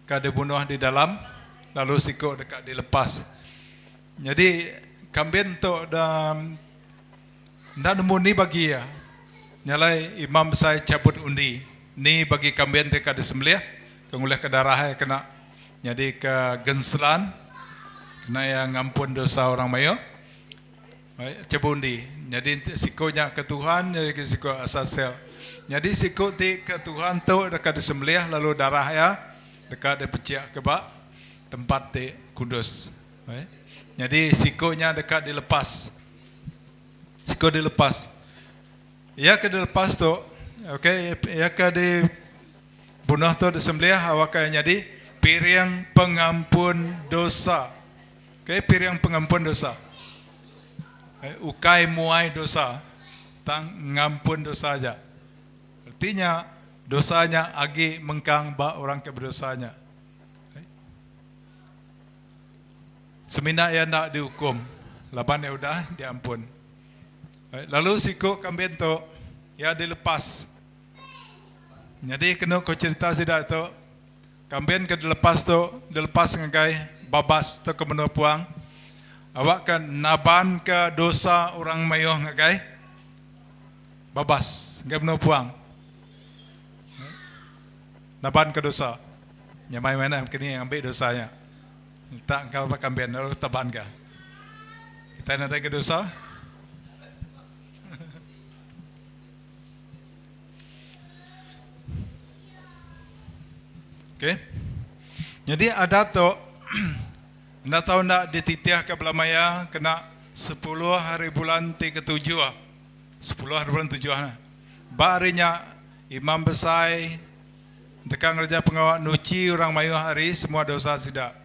Speaker 5: ka dibunuh di dalam, lalu siku deka dilepas. Nyadi kambin tu da enda nemu ni bagi iya. Nya alai imam besai chabut undi ni bagi kambin ti ka disembelih ke ngulihka darah iya kena Nyadika genselan kena iya ngampun dosa orang mayuh. Chebu undi. Nyadi enti siku nya ke Tuhan nyadi ke siku Asasel. Nyadi siku ti ke Tuhan tu deka disembelih lalu darah iya deka dipechik ke ba tempat ti kudus. Nyadi siku nya deka dilepas. Siku dilepas. Iya ke dilepas tu okey iya ke di Bunuh tu disembelih awakka iya nyadi piring pengampun dosa. Okey, piring pengampun dosa. Ukai muai dosa, tang ngampun dosa aja. Reti nya, dosa nya agi mengkang ba orang ke bedosa nya. Semina iya enda diukum laban iya udah diampun. Lalu siku kambin tu, iya dilepas. Nyadi kenu ko cherita sida tu, kambin ke dilepas tu dilepas ngagai babas tauka menua puang awakka nabanka dosa orang mayuh ngagai babas ngagai menua puang. Nabanka dosa. Nyamai meh kini ngambi dosa nya. Entak engkau ba kambin lalu tabanka. Kitai nadai ke dosa. Okey. Nyadi adat tu enda tau enda dititihka bala maya kena sepuluh hari bulan ti ketujuh. Sepuluh hari bulan tujuh nah. Ba hari nya imam besai deka ngereja pengawa nuchi orang mayuh ari semua dosa sida.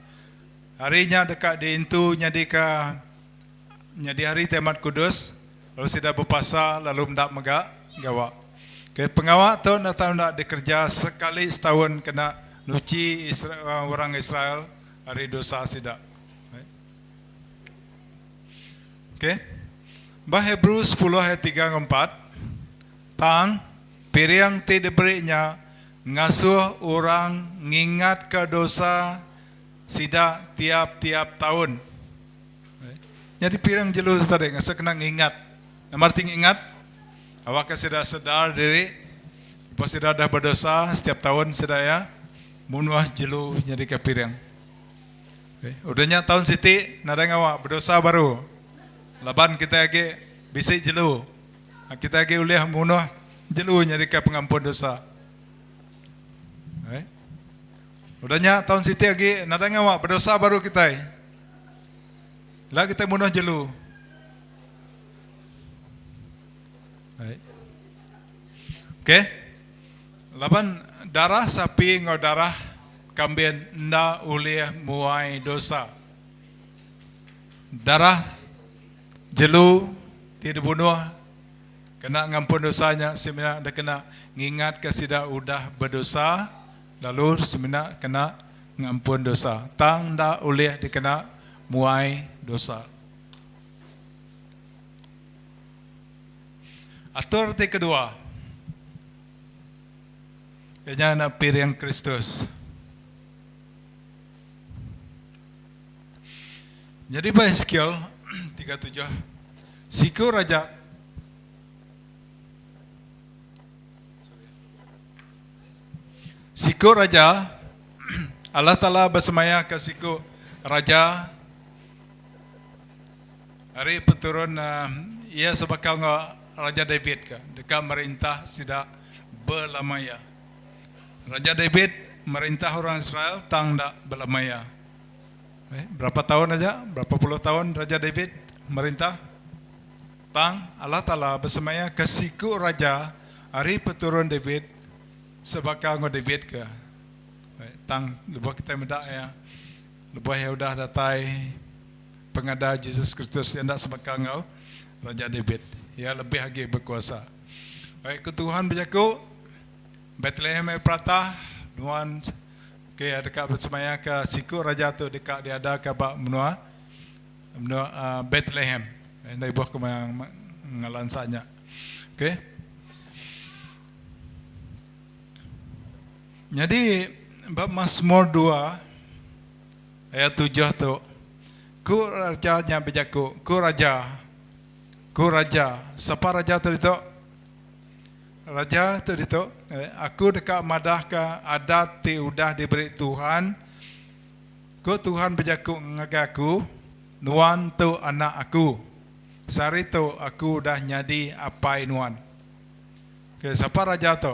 Speaker 5: Hari nya deka diintu nyadika nyadi hari ti amat kudus. Lalu sida bepasa lalu meda mega gawa. Ke pengawa tu enda tau enda dikereja sekali setaun kena nuchi orang Israel ari dosa sida. Okey. Ba Hebrew sepuluh ayat tiga enggau empat, Tang, piring ti diberi nya ngasuh orang ngingatka dosa sida tiap-tiap taun. Nyadi piring jelu tu tadi ngasuh kena ngingat. Nama reti ngingat? Awakka sida sedar diri lebuh sida dah bedosa setiap taun sida iya munuh jelu nyadika piring. Udah nya taun siti nadai ngawa bedosa baru laban kitai agi bisi jelu. Kitai agi ulih munuh jelu nyadika pengampun dosa. Udah nya taun siti agi nadai ngawa bedosa baru kitai. Ila kitai munuh jelu. Baik. Okey. Laban darah sapi enggau darah kambin enda ulih muai dosa. Darah jelu ti dibunuh kena ngampun dosa nya semina dikena ngingatka sida udah bedosa. lalu semina kena ngampun dosa tang enda ulih dikena muai dosa. Atur ti kedua iya nya ngena piring Kristus. Nyadi ba Esekiel 37, siku raja Siku raja, Allah Taala besemaya ke siku raja ari peturun iya sebaka enggau Raja David ke deka merintah sida belama iya. Raja David merintah orang Israel tang enda belama iya. Berapa taun aja, berapa puluh taun Raja David merintah? Tang, Allah Taala besemaya ke siku raja ari peturun David sebaka enggau David ke. Tang, lebuh kitai meda iya, lebuh iya udah datai pengada Jesus Kristus, iya enda sebaka enggau Raja David. Iya lebih agi bekuasa. Baik, ku Tuhan bejaku, Betlehem Epratah, nuan ke deka besemaya ke siku raja tu deka diadaka ba menua Menua Bethlehem. Enda ibuh ke ngelansa nya. Okey. Nyadi ba Masmur 2 ayat 7 tu ku raja nya bejaku, ku raja, ku raja, sapa raja tu ditu? Raja tu ditu, aku deka madahka adat ti udah diberi Tuhan Ku Tuhan bejaku ngagai aku, Nuan tu anak Aku. Sehari tu Aku udah nyadi Apai nuan. Ke sapa raja tu?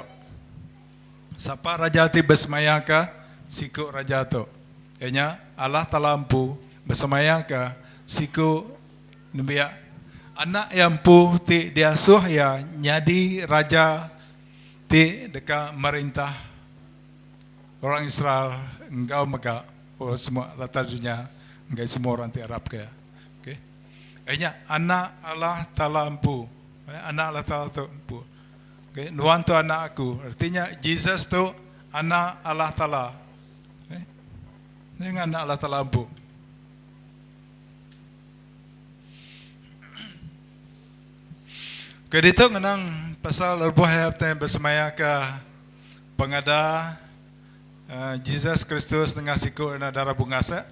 Speaker 5: Sapa raja ti besemayaka siku raja tu? Iya nya Allah Taala empu besemayaka siku nembiak anak Iya empu ti diasuh Iya nyadi raja ti deka merintah. Orang Israel enggau mega orang semua rata dunya enggai semua orang ti arap ke iya. Okey. Iya nya anak Allah Taala empu. Anak Allah Taala tu empu. Okey, nuan tu anak aku. Reti nya Jesus tu anak Allah Taala. Okey. Nya anak Allah Taala empu. Okey, ditu ngenang pasal lebuh iya besemaya ke Pengada Jesus Kristus nengah siku ena dara bungas eh.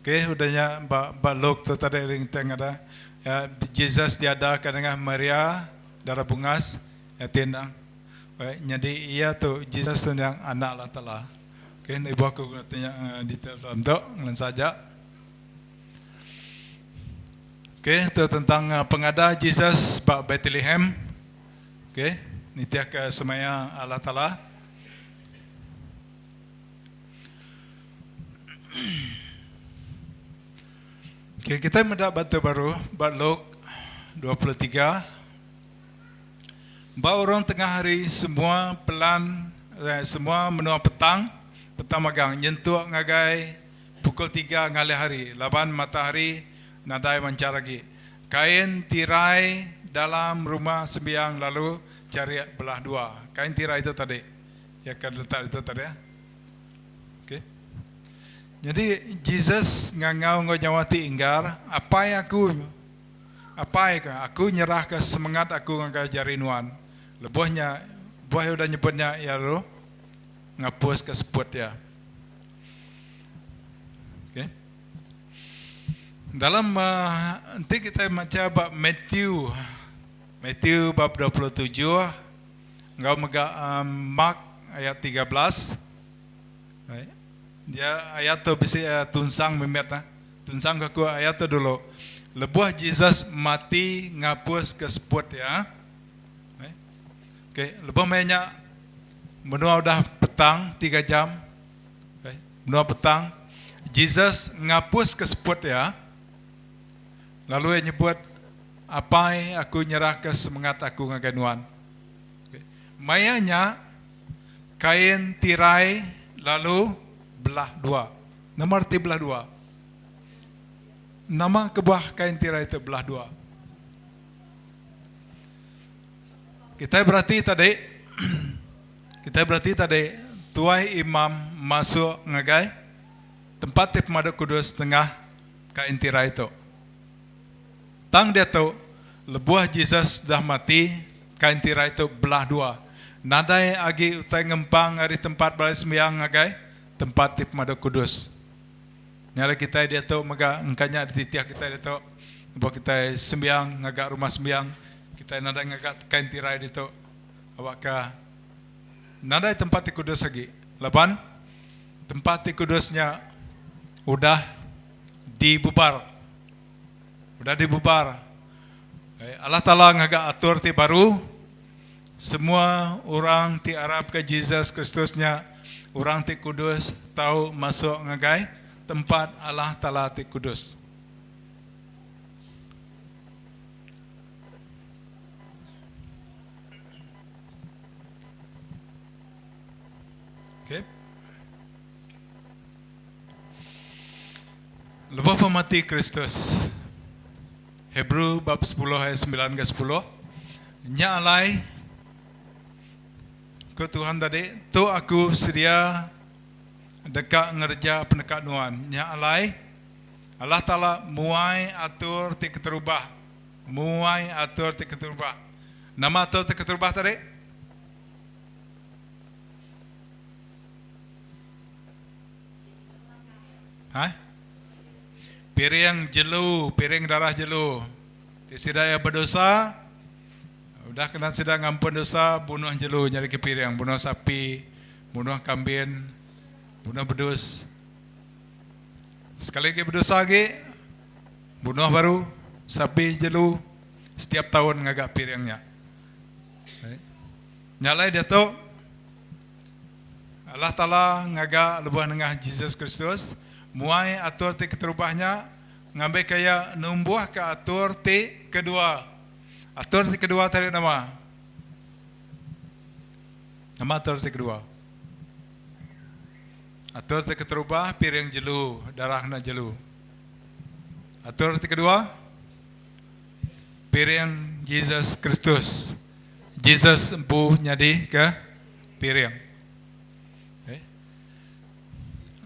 Speaker 5: Okey, udah nya ba ba Luke tu tadi ring teng ada ya, Jesus diadaka nengah Maria dara bungas ya ti endang nyadi iya tu Jesus tu endang anak Allah Taala. Okey, enda ibuh aku tanya detail dalam tu ngelansa aja. Okey, tu tentang pengada Jesus ba Bethlehem. Okey, nitihka semaya Allah Taala. Okey, kita meda ba tu baru ba Luke 23. Ba urung tengah hari semua pelan eh, semua menua petang, petang magang nyentuk ngagai pukul tiga ngalih hari laban matahari nadai manchar agi. Kain tirai dalam rumah sembiang lalu charik belah dua. Kain tirai tu tadi iya ke letak ditu tadi. Okey. Nyadi Jesus ngangau enggau nyawa ti inggar, Apai aku, Apai ka, aku nyerahka semengat aku ngagai jari nuan. Lebuh nya, buah iya udah nyebut nya, iya lalu ngapuska seput iya. Okey. Dalam enti kitai macha ba Matthew, Matthew bab 27 enggau mega Mark ayat 13. Dia ayat tu bisi tunsang mimit nah. Tunsang ke aku ayat tu dulu. Lebuh Jesus mati ngapus ke seput iya. Okey, lebuh maya nya menua udah petang tiga jam. Menua petang, Jesus ngapuska seput iya, lalu iya nyebut, Apai, aku nyerahka semengat aku ngagai Nuan. Maya nya, kain tirai lalu belah dua. Nama reti belah dua? Nama kebuah kain tirai tu belah dua? Kitai berati tadi, kitai berati tadi. tuai imam masuk ngagai tempat ti pemadu kudus nengah kain tirai tu. Tang diatu, lebuh Jesus dah mati, kain tirai tu belah dua. Nadai agi utai ngempang ari tempat balai sembiang ngagai tempat ti pemadu kudus. Nya alai kitai diatu mega engka nya dititih kitai ditu lebuh kitai sembiang ngaga rumah sembiang, kitai nadai ngaga kain tirai ditu awakka nadai tempat ti kudus agi laban tempat ti kudus nya udah dibubar. Udah dibubar. Allah Taala ngaga atur ti baru, semua orang ti arapka Jesus Kristus nya orang ti kudus tau masuk ngagai tempat Allah Taala ti kudus. Okay. Lebuh pemati Kristus, Hebrew bab sepuluh ayat sembilan ngagai sepuluh, Nya alai, ku Tuhan tadi, Tu aku sedia deka ngereja peneka Nuan. Nya alai, Allah Taala muai atur ti keterubah. Muai atur ti keterubah. Nama atur ti keterubah tadi? Ha? Piring jelu, piring darah jelu. Ti sida iya bedosa, udah kena sida ngampun dosa, bunuh jelu nyadi ke piring, bunuh sapi, bunuh kambin, bunuh bedus. Sekali agi bedosa agi, bunuh baru sapi jelu setiap taun ngaga piring nya. Nya alai diatu Allah Taala ngaga lebuh nengah Jesus Kristus muai atur ti keterubah nya ngambika iya numbuhka atur ti kedua. Atur ti kedua tadi nama? Nama atur ti kedua? Atur ti keterubah piring jelu, darah ngena jelu. Atur ti kedua piring Jesus Kristus. Jesus empu nyadi ke piring.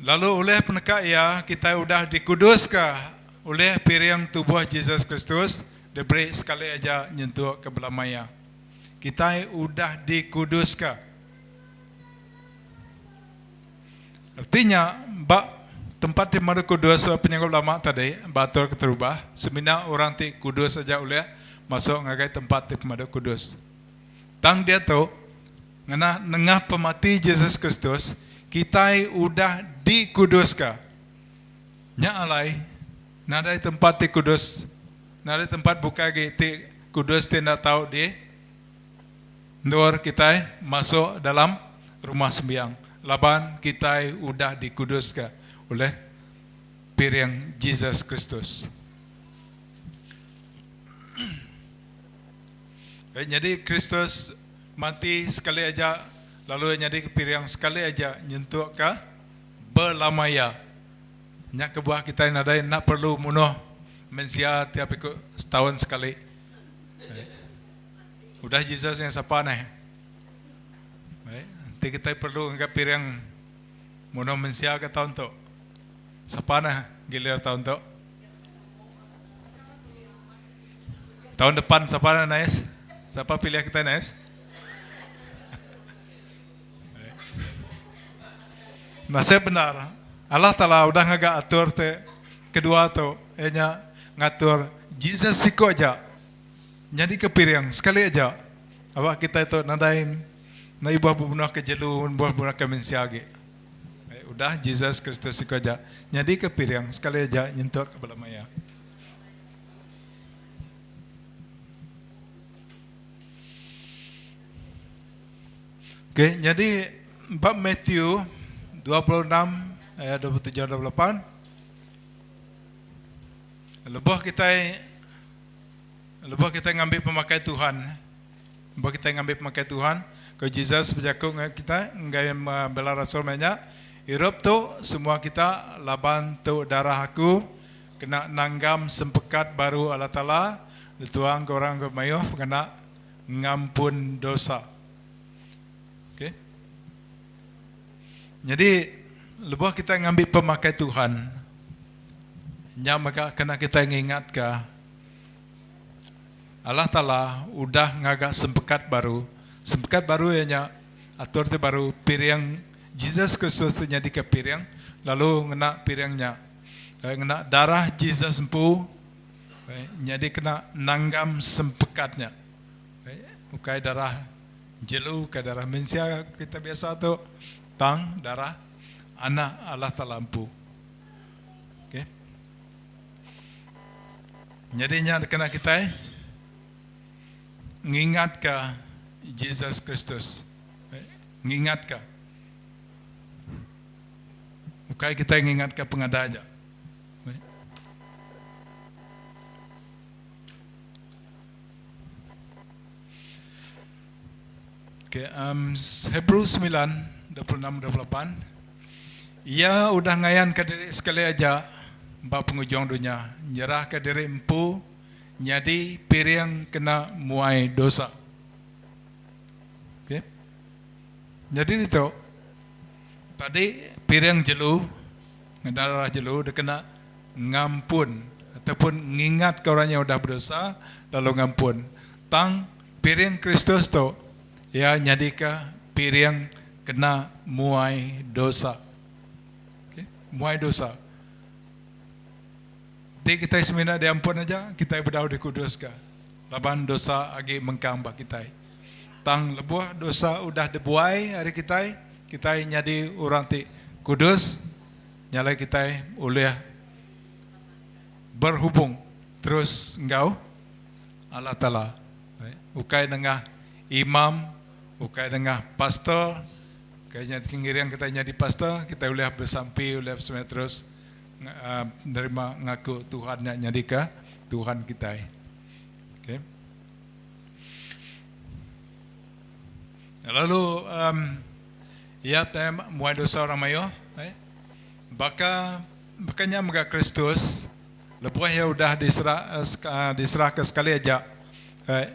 Speaker 5: Lalu ulih peneka iya, kitai udah dikuduska ulih piring tubuh Jesus Kristus diberi sekali aja nyentuk ke belama iya. Kitai udah dikuduska. Reti nya, ba tempat ti pemadu kudus ba Penyanggup Lama tadi, ba atur keterubah, semina orang ti kudus aja ulih masuk ngagai tempat ti pemadu kudus. Tang diatu, ngena nengah pemati Jesus Kristus, kitai udah dikuduska. Nya alai, nadai tempat ti kudus, nadai tempat bukai agi ti kudus ti enda tau di endur kitai masuk dalam rumah sembiang, laban kitai udah dikuduska ulih piring Jesus Kristus. Nyadi Kristus mati sekali aja lalu iya nyadi piring sekali aja nyentukka belama iya. Nya kebuah kitai nadai enda perlu munuh mensia tiap iku setaun sekali. Udah Jesus nya sapa neh. Enti kitai perlu ngaga piring munuh mensia ke taun tu. Sapa neh gilir taun tu? Tahun depan sapa na Nais? Sapa pilih kita Nais? Nasib bendar. Allah Taala udah ngaga atur te kedua tu iya nya ngatur Jesus siku aja nyadi ke piring sekali aja. Awak kita tu nadai nadai ibuh bebunuh ke jelu, ibuh bebunuh ke mensia agi. Udah Jesus Kristus siku aja nyadi ke piring sekali aja nyentuk ke bala maya. Okay, nyadi bab Matthew 26 ayat 27 28 lebuh kitai lebuh kitai ngambi pemakai Tuhan lebuh kitai ngambi pemakai Tuhan ko Jesus bejaku ngagai kita enggai bala rasul maya nya irup tu semua kita laban tu darah aku Kena nanggam sempekat baru Allah Taala dituang ke orang ke mayuh pengena ngampun dosa. Okey. Nyadi lebuh kitai ngambi pemakai Tuhan, nya mega kena kitai ngingatka Allah Taala udah ngaga sempekat baru. Sempekat baru iya nya atur ti baru piring Jesus Kristus ti nyadika piring lalu ngena piring nya ngena darah Jesus empu nyadi kena nanggam sempekat nya. Ukai darah jelu, ukai darah mensia kita biasa tu tang darah anak Allah Taala empu. Okay. Nyadi nya dikena kitai ngingatka Jesus Kristus. Ngingatka. Ukai kitai ngingatka pengada aja. Okay, um, Hebrew 9, 26, 28. Iya udah ngayanka diri sekali aja ba pengujung dunya, nyerahka diri empu nyadi piring kena muai dosa. Okay. Nyadi ditu, tadi piring jelu, ngena darah jelu dikena ngampun ataupun ngingatka orang nya udah bedosa lalu ngampun. Tang piring Kristus tu iya nyadika piring kena muai dosa. Okay. Muai dosa. Enti kitai semina diampun aja, kitai bedau dikuduska laban dosa agi mengkang ba kitai. Tang lebuh dosa udah dibuai ari kitai, kitai nyadi orang ti kudus. Nya alai kitai ulih berhubung terus enggau Allah Taala. Ukai nengah imam, ukai nengah pastor, ukai nya ngiring kitai nyadi pastor, kitai ulih besampi, ulih besemaya terus nerima ngaku Tuhan nya nyadika Tuhan kitai. Okay. Lalu um, iya te muai dosa orang mayuh. Eh? Baka baka nya mega Kristus lebuh iya udah diserah diserahka sekali aja eh,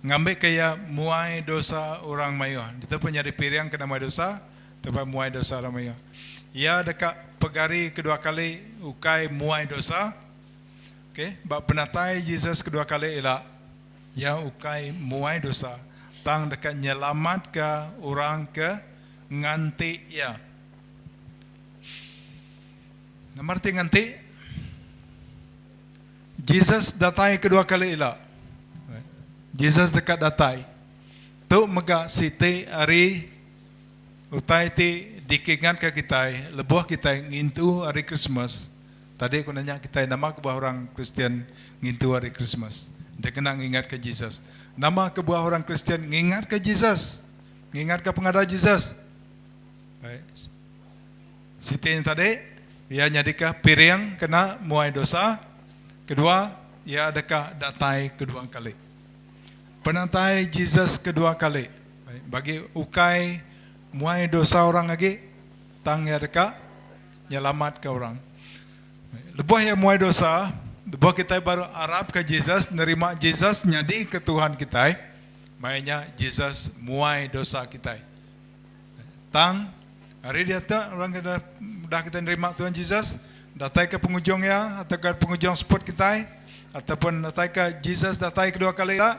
Speaker 5: ngambika iya muai dosa orang mayuh. Ditu pun nyadi piring kena muai dosa, tempat muai dosa orang mayuh. Iya deka pegari kedua kali ukai muai dosa. Okey, ba penatai Jesus kedua kali ila iya ukai muai dosa tang deka nyelamatka orang ke nganti iya. Nama reti nganti? Jesus datai kedua kali ila. Jesus deka datai. Tu mega siti ari utai ti dikingatka kitai lebuh kitai ngintu hari Krismas. Tadi aku nanya kitai nama kebuah orang Kristian ngintu hari Krismas. Dikena ngingatka Jesus. Nama kebuah orang Kristian ngingatka Jesus? Ngingatka pengada Jesus? Baik. Siti nya tadi, iya nyadika piring kena muai dosa. Kedua, iya deka datai kedua kali. Penatai Jesus kedua kali bagi ukai muai dosa orang agi, tang iya deka nyelamatka orang. Lebuh iya muai dosa, lebuh kitai baru arapka Jesus, nerima Jesus nyadika Tuhan kitai, maya nya Jesus muai dosa kitai. Tang, ari diatu orang ke udah kitai nerima Tuhan Jesus, datai ke pengujung iya atau ke pengujung seput kitai ataupun datai ke Jesus datai kedua kali ila,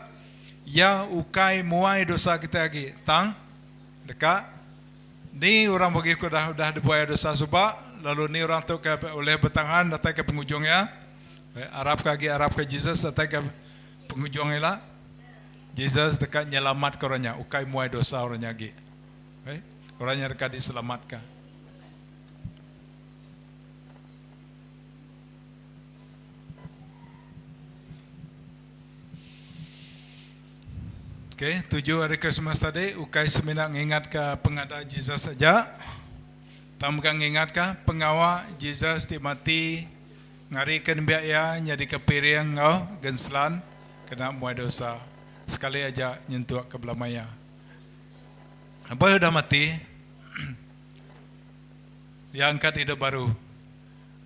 Speaker 5: iya ukai muai dosa kitai agi. Tang, deka ni orang bagi ke udah udah dibuai dosa suba lalu ni orang tu ke ulih betahan datai ke pengujung iya. Arap ke agi arap ke Jesus datai ke pengujung ila. Jesus deka nyelamatka orang nya, ukai muai dosa orang nya agi. Okay? Orang nya deka diselamatka. Okay, tuju hari Christmas tadi ukai semina ngingatka pengada Jesus aja, tang mega ngingatka pengawa Jesus ti mati ngarika nembiak iya nyadika piring enggau genselan Kena muai dosa sekali aja nyentuk ke bela maya. Apai udah mati, iya angkat idup baru.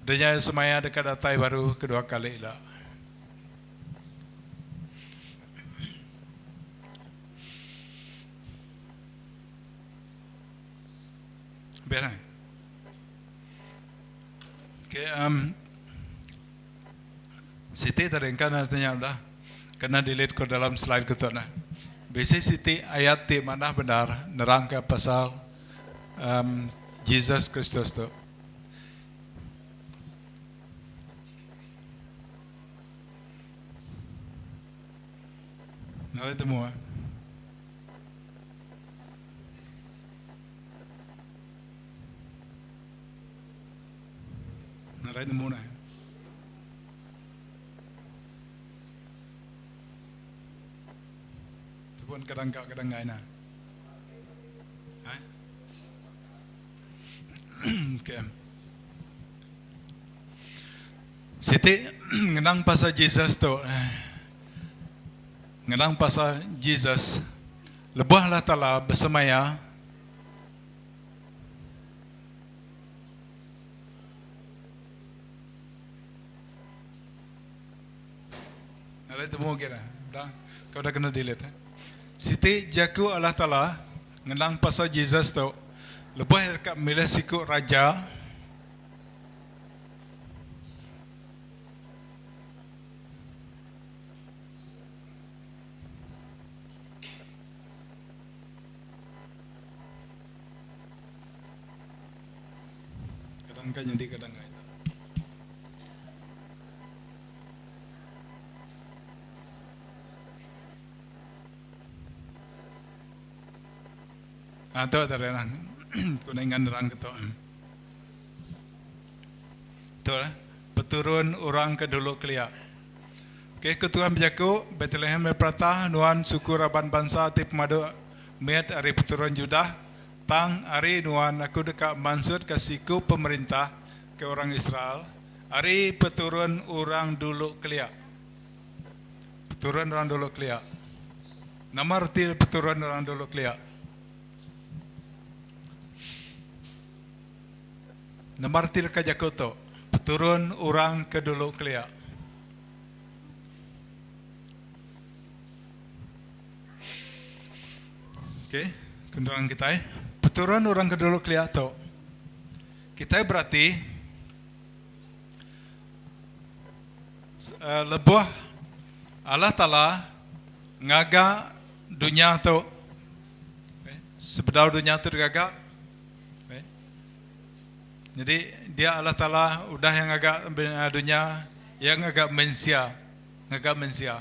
Speaker 5: Udah nya iya semaya deka datai baru kedua kali ila. Beh lah. Okay, um, Siti tadi engka enda tanya udah kena delete ko dalam slide ke tu nah. Bisi siti ayat ti manah bendar nerangka pasal um, Jesus Kristus tu. Ngalai temu ah. Nadai nemu neh. Tepun kadang ka kadang ngai nah. Ha? Okay. Siti ngenang pasal Jesus tu. Ngenang pasal Jesus. Lebuh Allah Taala besemaya Nadai temu agi dah. Dah kau dah kena delete. Eh. Siti jaku Allah Taala ngenang pasal Jesus tu lebuh iya deka milih siku raja Kadang ka nyadi kadang ka enda. Ah tu tadi lah. Ku nak ingat nerang ke tu. Tu lah. Peturun orang ke dulu kelia. Okey, ku Tuhan bejaku, Betlehem Epratah, nuan suku raban bansa ti pemadu mit ari peturun Judah, Tang, ari nuan aku deka mansutka siku pemerintah ke orang Israel, ari peturun orang dulu kelia. Peturun orang dulu kelia. Nama reti peturun orang dulu kelia? Nama reti leka jaku tu? Peturun orang ke dulu kelia. Okey, kenderaan kitai. Peturun orang ke dulu kelia tu. Kitai berati eh, lebuh Allah Taala ngaga dunya tu eh, sebedau dunya tu digaga eh, jadi dia Allah Taala udah yang ngaga eh, dunya yang ngaga mensia ngaga mensia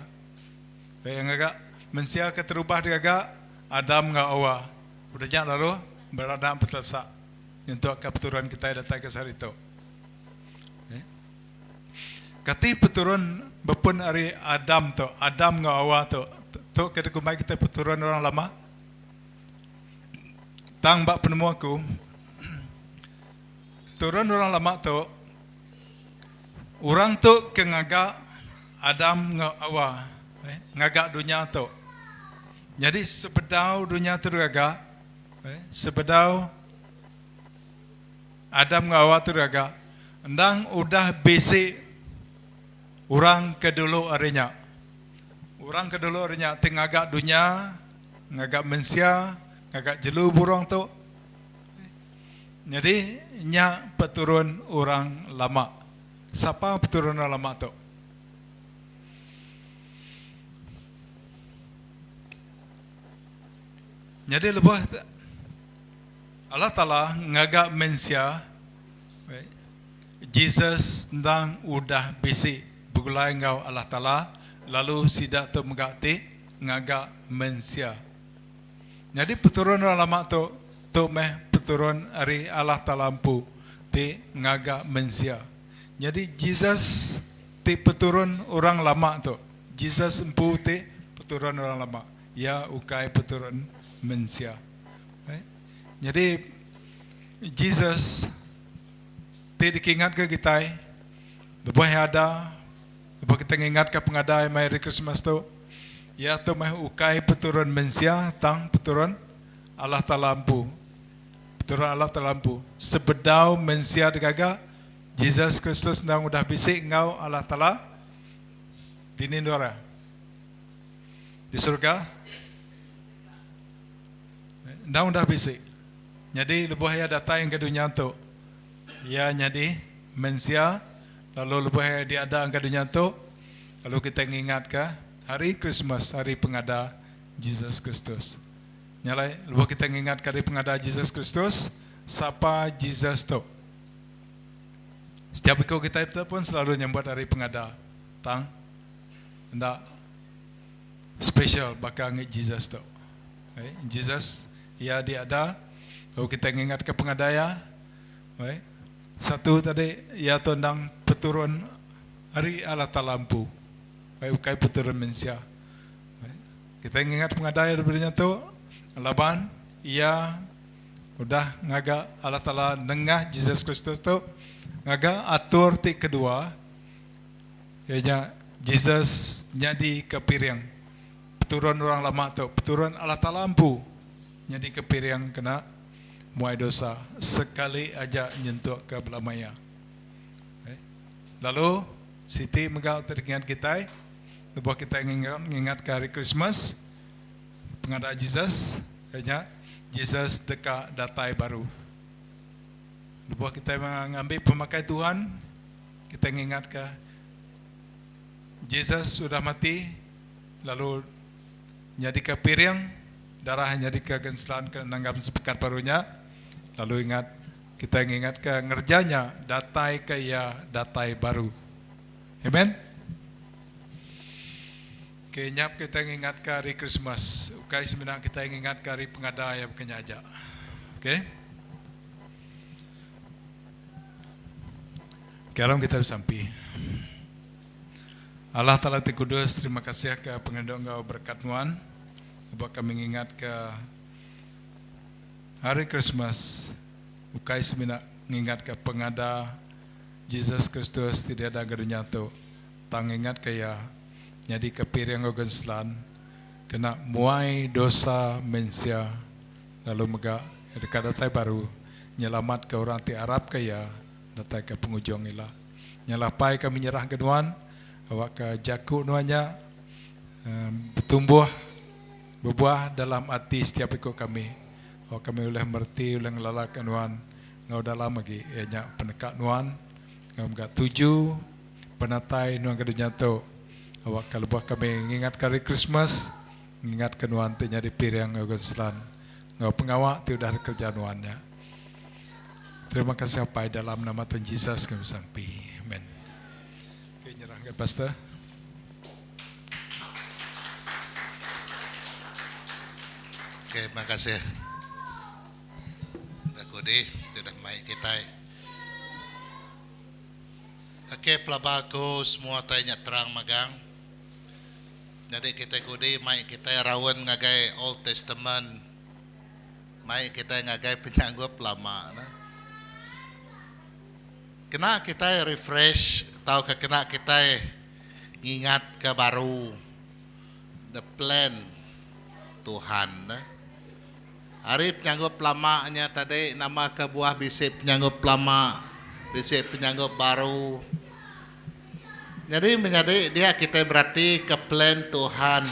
Speaker 5: Iya ngaga mensia ke terubah digaga Adam enggau Awa. Udah nya lalu beranak betelesak nyentuk ka peturun kitai datai ke sehari tu. Kati peturun bepun ari Adam tu, Adam enggau Awa tu, tu ke dikumbai kitai peturun orang lama? Tang ba penemu aku, peturun orang lama tu Orang tu ke ngaga Adam enggau Awa ngaga dunya tu. Nyadi sebedau dunya tu digaga, sebedau Adam enggau Awa tu digaga, endang udah bisi orang ke dulu ari nya. Orang ke dulu ari nya ti ngaga dunya, ngaga mensia, ngaga jelu burung tu. Nyadi nya peturun orang lama. Sapa peturun orang lama tu? Nyadi lebuh Allah Taala ngaga mensia, Jesus endang udah bisi begulai enggau Allah Taala lalu sida tu mega ti ngaga mensia. Nyadi peturun orang lama tu, tu meh peturun ari Allah Taala empu ti ngaga mensia. Nyadi Jesus ti peturun orang lama tu, Jesus empu ti peturun orang lama, iya ukai peturun mensia. Nyadi Jesus ti dikingatka kitai lebuh iya ada, Lebuh kita ngingatka pengadai maya Hari Krismas tu, iya tu meh ukai peturun mensia tang peturun Allah Taala empu. Peturun Allah Taala empu. Sebedau mensia digaga, Jesus Kristus endang udah bisi enggau Allah Taala dini endur iya? Di surga. Endang udah bisi. Nyadi lebuh iya datai engka dunya tu, iya nyadi mensia lalu lebuh iya diada engka dunya tu, lalu kitai ngingatka Hari Krismas, hari pengada Jesus Kristus. Nya alai lebuh kitai ngingatka hari pengada Jesus Kristus, sapa Jesus tu? Setiap iku kitai tu pun selalu nyambut hari pengada tang enda special baka ngi Jesus tu. Jesus iya diada lalu kitai ngingatka pengada iya. Satu tadi iya tu endang peturun ari Allah Taala empu. Ukai peturun mensia. Kitai ngingat pengada iya daripada nya tu laban iya udah ngaga Allah Taala nengah Jesus Kristus tu ngaga atur ti kedua iya nya Jesus nyadi ke piring peturun orang lama tu peturun Allah Taala empu nyadi ke piring kena muai dosa sekali aja nyentuk ke belama iya. Lalu siti mega ti dikingat kitai lebuh kitai ngingatka Hari Krismas pengada Jesus iya nya Jesus deka datai baru. Lebuh kitai ngambi pemakai Tuhan kitai ngingatka Jesus udah mati lalu nyadika piring darah nyadika genselan ke nanggam sempekat baru nya lalu ingat kitai ngingatka ngereja nya datai ke iya datai baru. Amen. Okay, nyap kitai ngingatka hari Krismas ukai semina kitai ngingatka hari pengada iya baka nya aja. Okay. Okay, aram kitai besampi. Allah Taala ti kudus, terima kasih ke pengerindu enggau berekat nuan. Lebuh kami ngingatka hari Krismas ukai semina ngingatka pengada Jesus Kristus ti diada ga dunya tu, tang ngingatka iya nyadika piring enggau genselan kena muai dosa mensia lalu mega iya deka datai baru nyelamatka orang ti arapka iya datai ke pengujung ila. Nya lapai kami nyerahka nuan awakka jaku nuan nya betumbuh bebuah dalam ati setiap iku kami awak kami ulih mereti ulih ngelalaka nuan enggau dalam agi iya nya peneka nuan enggau mega tuju penatai nuan ke dunya tu awakka lebuh kami ngingatka hari Krismas ngingatka nuan ti nyadi piring enggau genselan enggau pengawa ti udah dikereja nuan nya. Terima kasih Apai dalam nama Tuhan Jesus kami besampi. Amen. Okay, nyerah ke pastor.
Speaker 4: Okay, terima kasih. Aku di tidak mai kita. Okay, pelaba aku semua tanya terang magang. Jadi kita kudi mai kita raun ngagai Old Testament. Mai kitai ngagai penyanggup lama ne. Kena kitai refresh tauka kena kitai ngingatka baru the plan Tuhan ne. Ari penyanggup lama nya tadi nama kebuah bisi penyanggup lama, bisi penyanggup baru. Nyadi menyadi dia kitai beratika plan Tuhan.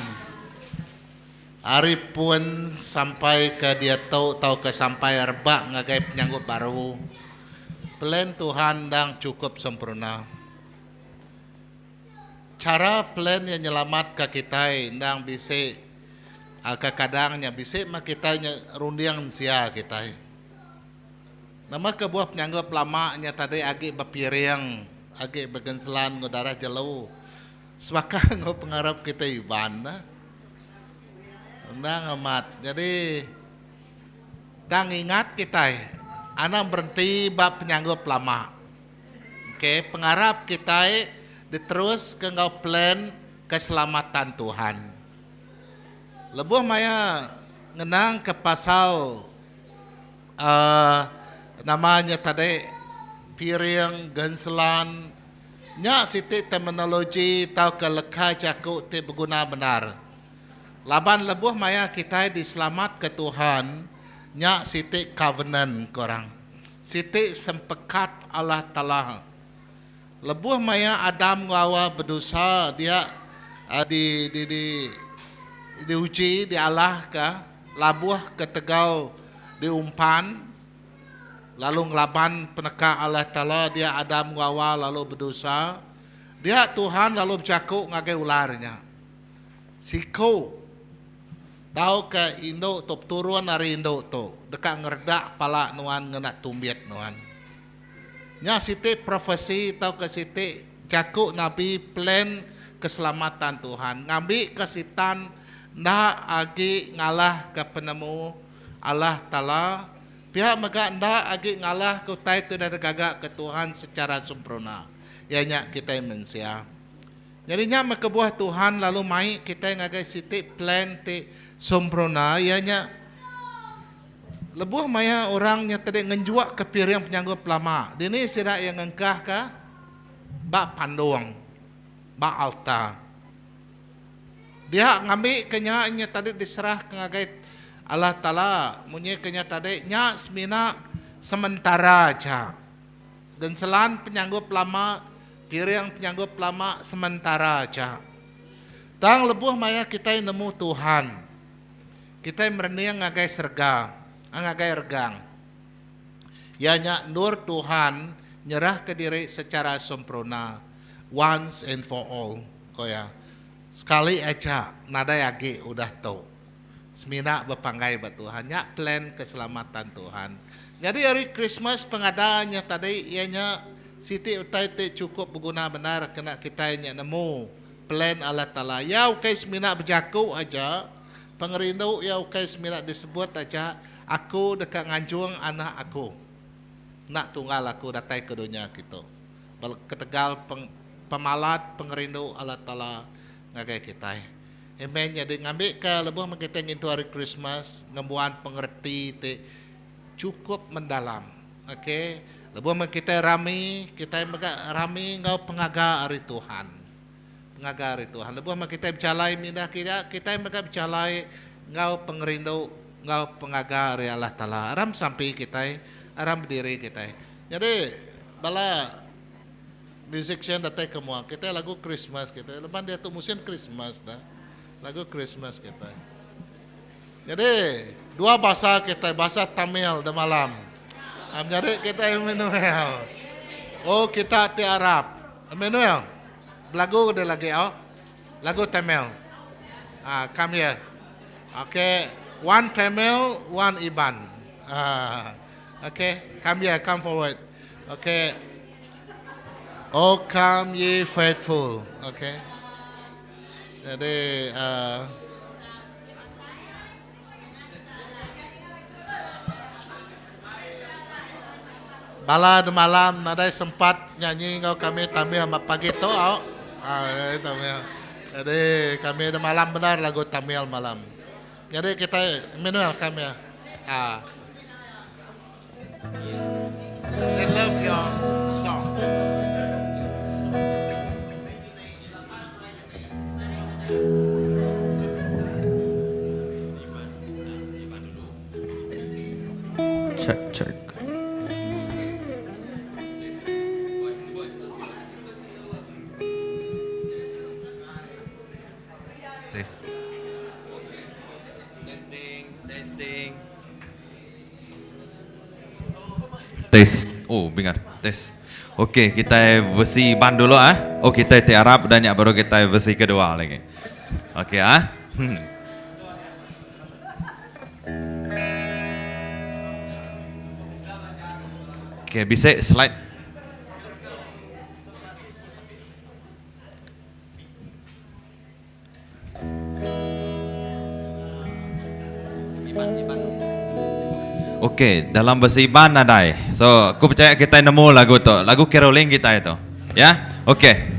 Speaker 4: Ari pun sampai ke diatu tauka sampai rebak ngagai penyanggup baru, plan Tuhan endang chukup sempurna. Chara plan Iya nyelamatka kitai endang bisi kekadang nya bisi meh kitai nya runding mensia kitai. Nama kebuah penyanggup lama nya tadi agi bepiring, agi begenselan enggau darah jelu. Sebaka enggau pengarap kitai Iban. Endang amat. Nyadi tang ingat kitai anang berenti ba penyanggup lama. Ok pengarap kitai diteruska enggau plan keselamatan Tuhan. Lebuh maya ngenangka pasal uhh nama nya tadi piring genselan Nya siti terminologi tauka leka jaku ti beguna bendar. Laban lebuh maya kitai diselamatka Tuhan, nya siti covenant ku orang. Siti sempekat Allah Taala. Lebuh maya Adam enggau Hawa bedosa dia di di di diuji dialahka labuh ketegal diumpan. lalu ngelaban peneka Allah Taala dia Adam enggau Awa lalu bedosa. Dia Tuhan lalu bejaku ngagai ular nya, Siku tauka indu tu peturun ari indu tu deka ngeredak pala nuan ngena tumbit nuan. Nya siti profesi tauka siti jaku nabi plan keselamatan Tuhan ngambika Sitan enda agi ngalahka penemu Allah Taala pia mega enda agi ngalahka utai ti udah digagaka Tuhan secara sempurna, iya nya kitai mensia. Nyadi nya meh kebuah Tuhan lalu mai kitai ngagai siti plan ti sempurna iya nya Lebuh maya orang nya tadi ngenjuaka piring penyanggup lama, dini sida iya ngengkahka ba pandung, ba alta. Dia ngambika nya nya tadi diserahka ngagai Allah Taala, munyi ke nya tadi nya semina sementara aja. Genselan penyanggup lama, piring penyanggup lama sementara aja. Tang lebuh maya kitai nemu Tuhan, Kitai merening ngagai serega, ngagai regang. Iya nya endur Tuhan nyerahka diri secara sempurna, once and for all, ko iya. Sekali aja, nadai agi udah tu. Semina bepanggai ba Tuhan. Nya plan keselamatan Tuhan. Nyadi hari Krismas pengada nya tadi iya nya siti utai ti chukup beguna bendar kena kitai nya nemu plan Allah Taala. Iya ukai semina bejaku aja. Pengerindu iya ukai semina disebut aja, Aku deka nganjung anak aku, enda tunggal aku datai ke dunya kitu. Ketegal pemalat pengerindu Allah Taala ngagai kitai. Amen. Nyadi ngambika lebuh meh kitai ngintu Hari Krismas ngembuan pengereti ti chukup mendalam. Ok. Lebuh meh kitai rami, kitai mega rami enggau pengaga ari Tuhan. Pengaga ari Tuhan. Lebuh meh kitai bejalai mindah kiya, kitai mega bejalai enggau pengerindu enggau pengaga ari Allah Taala. Aram besampi kitai, aram bediri kitai. Nyadi bala musician datai ke mua kitai lagu Christmas kitai laban diatu musin Christmas dah. Lagu Christmas kitai. Nyadi dua bahasa kitai bahasa Tamil demalam. Menyadi kitai Emmanuel. Oh kita ti arap. Emmanuel. Belagu deh lagi au. Lagu Tamil. Ah come here. Okay, one Tamil, one Iban. Ah okay, come here, come forward. Okay. Oh come ye faithful. Okay. Jadi uh, Bala demalam nadai sempat nyanyi enggau kami Tamil ba pagi tu au. Ah Tamil. Jadi kami demalam bendar lagu Tamil malam. Jadi kitai Emmanuel kami. Ah. They love your song.
Speaker 1: Check check. Test. Testing, testing. Test. Oh, bingar. Test. Okey, kitai versi Iban dulu ah. Oh, kitai ti Arab udah nya baru kitai versi kedua lagi. Okey ah. Hmm. Okey, bisi slide. Okey, dalam bahasa Iban nadai. So, aku percaya kitai nemu lagu tu. Lagu caroling kitai tu. Ya? Okey.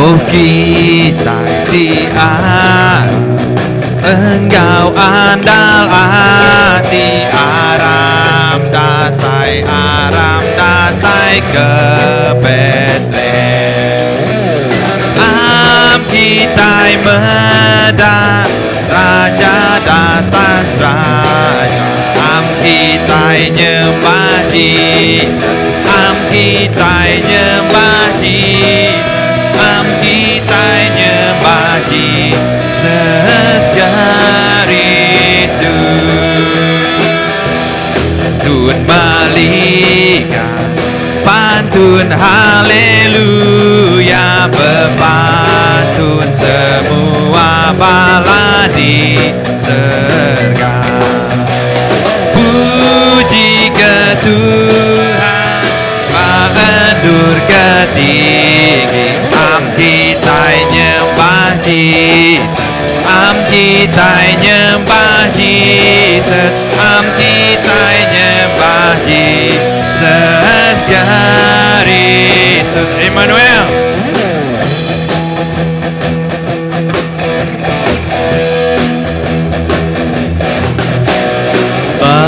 Speaker 1: Oh kitai ti Enggau andal ati arap. Aram datai, aram datai ke Bethlehem. Am kitai meda Raja datas raja. Am kitai nyembah Jesus. Am kitai nyembah Jesus. Am kitai nyembah Jesus Kristus. Pantun malikat, pantun haleluya, bepantun semua bala di serga. Puji ke Tuhan, ba endur ke tinggi, am kitai nyembah Jesus, am kitai nyembah Jesus, am kitai nyembah Jesus Kristus. Emmanuel.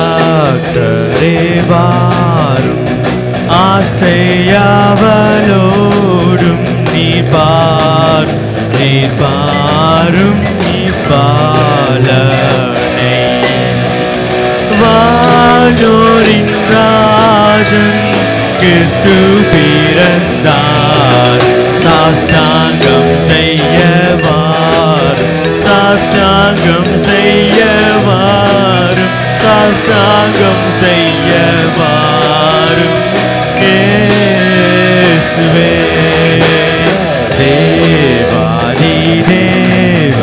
Speaker 6: பக்தரே வாரும் ஆசையாவலோடும் நீ பார் நீ பாரும் நீ பாலனை வானோரின் ராஜன் கிறிஸ்து பிறந்தார் சாஷ்டாங்கம் செய்யவார் சாஷ்டாங்கம் செய்யவாரும் சாஷ்டாங்கம் செய்யவாரும் இயேசுவே தேவாதி தேவ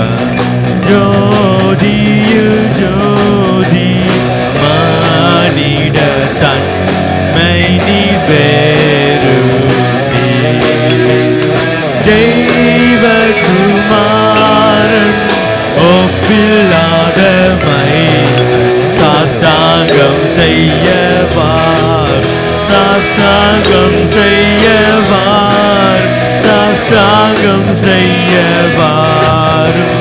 Speaker 6: ஜோதியில் ஜோதி மானிட தன்மை நீ வேறுமே தெய்வ குமாரன் ஒப்பில்லாத மைந்தன் சாஷ்டாங்கம் செய்யவார் சாஷ்டாங்கம் செய்யவார் சாஷ்டாங்கம் செய்யவாரும்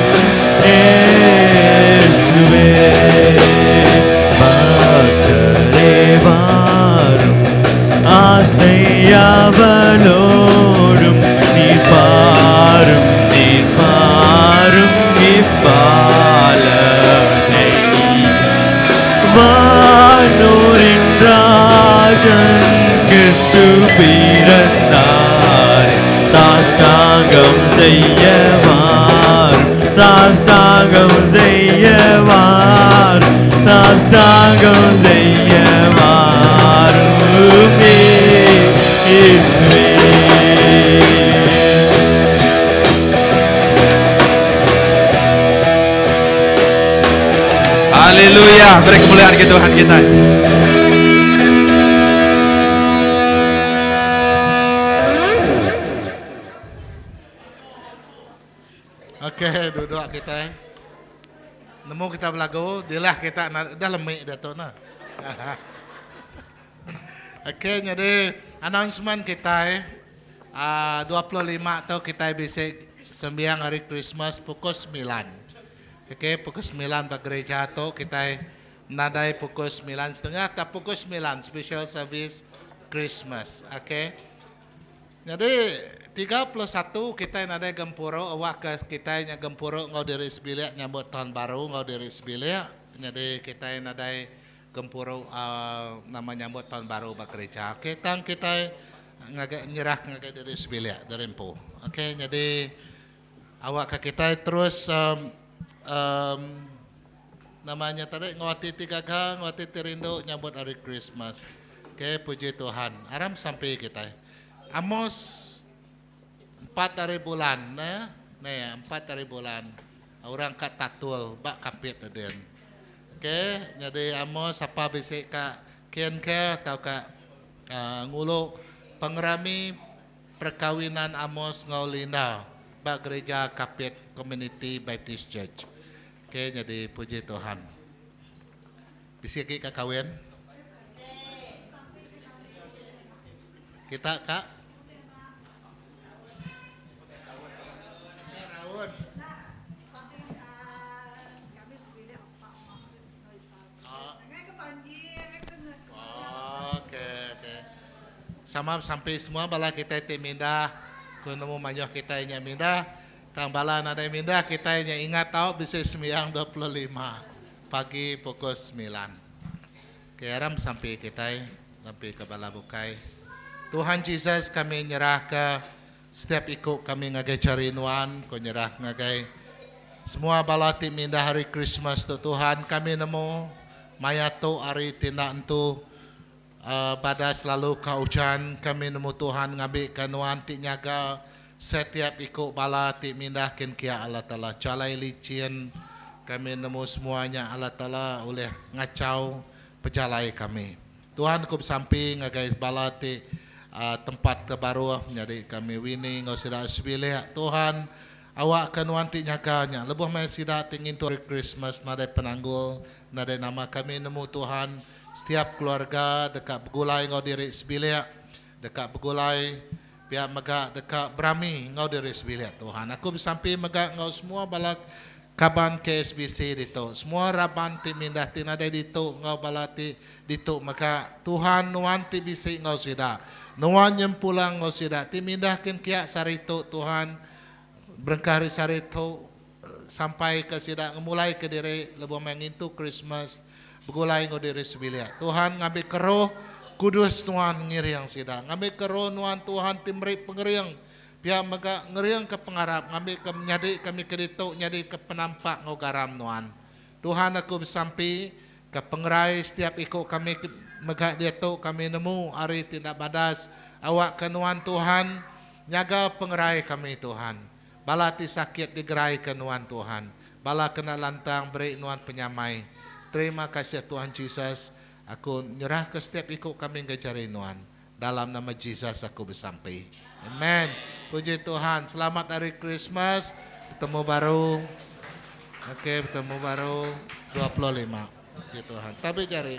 Speaker 6: இயேசுவே பக்தரே வாரும் ஆசையாவலோடும் நீ பாரும் நீ பாரும் இப்பாலனை வானோரின் ராஜன் கிறிஸ்து பிறந்தார் சாஷ்டாங்கம் செய்யவார் சாஷ்டாங்கம் செய்யவார் சாஷ்டாங்கம் செய்யவார் இயேசுவே.
Speaker 1: Haleluya. Beri kemuliaan ke Tuhan kita.
Speaker 4: Okey, duduk kita. Nemu kita belagu, dilah kita dah lemik dah tu nah. Okey, jadi announcement kita 25 tu kita bisa sembiang hari Christmas pukul 9. Okey, pukul 9 ba gereja tu kita nadai pukul 9.30 tak pukul 9 special service Christmas. Okey. Jadi 31 kita nadai gempuru awak ke kita nya gempuru ngau diri sebilik nyambut tahun baru ngau diri sebilik. Jadi kita nadai gempuru nama nyambut tahun baru ba gereja. Okey, tang kita ngagai nyerah ngagai diri sebilik dari empu. Okey, jadi awak ke kita terus um, namanya tadi ngawati tiga gang, ngawati rindu nyambut hari Christmas. Okey, puji Tuhan. Aram sampai kita. Amos 4 hari bulan, nah, nah, 4 hari bulan. Orang kat Tatul, bak Kapit tadi. Okey, jadi Amos apa bisik ka kian ke atau ka ngulu pengerami perkawinan Amos ngau Linda bak gereja Kapit Community Baptist Church. Okey, jadi puji Tuhan. Bisik lagi kak kawin? Kita kak? Raun. Sama sampi semua bala kitai ti mindah ku nemu mayuh kitai nya mindah tang bala nadai mindah kitai nya ingat tau bisi sembiang 25 pagi pukul semilan. Ke aram sampi kitai sampi ke bala bukai. Tuhan Jesus kami nyerah ke setiap iku kami ngagai jari nuan ku nyerah ngagai semua bala ti mindah hari Christmas tu Tuhan kami nemu maya tu hari ti enda entu Bada selalu ka ujan kami nemu Tuhan ngambi ka nuan ti nyaga setiap iku bala ti mindah kin kia Allah Taala jalai licin kami nemu semua nya Allah Taala ulih ngachau pejalai kami Tuhan ku besampi ngagai bala ti tempat ke baruh menyadi kami Winnie enggau sida sebilik Tuhan awak ka nuan ti nyaga nya lebuh maya sida ti ngintu hari Christmas nadai penanggul nadai nama kami nemu Tuhan Setiap keluarga deka begulai enggau diri sebilik, deka begulai pia mega deka berami enggau diri sebilik Tuhan. Aku besampi mega enggau semua bala kaban KSBC ditu, semua raban ti mindah ti nadai ditu enggau bala ti ditu mega, Tuhan nuan ti bisi enggau sida. Nuan nyempulang enggau sida ti mindah kin kia sehari tu Tuhan, berengkah ari sehari tu. Sampai ke sida ngemulai ke diri lebuh maya ngintu Krismas begulai enggau diri sebilik. Tuhan ngambi ke roh kudus nuan ngiring sida. Ngambi ke roh nuan Tuhan ti meri pengering pia mega ngering ke pengarap ngambi ke menyadi kami ke ditu nyadi ke penampak enggau garam nuan. Tuhan aku besampi ke pengerai setiap iku kami mega diatu kami nemu ari ti enda badas awak ke nuan Tuhan nyaga pengerai kami Tuhan. Bala ti sakit digeraika Nuan Tuhan. Bala kena lantang beri Nuan penyamai. Terima kasih Tuhan Jesus. Aku nyerahka setiap iku kami ngagai jari Nuan. Dalam nama Jesus aku besampi. Amen. Puji Tuhan. Selamat Hari Krismas. Betemu baru. Okey, betemu baru 25. Puji Tuhan. Tabi jari.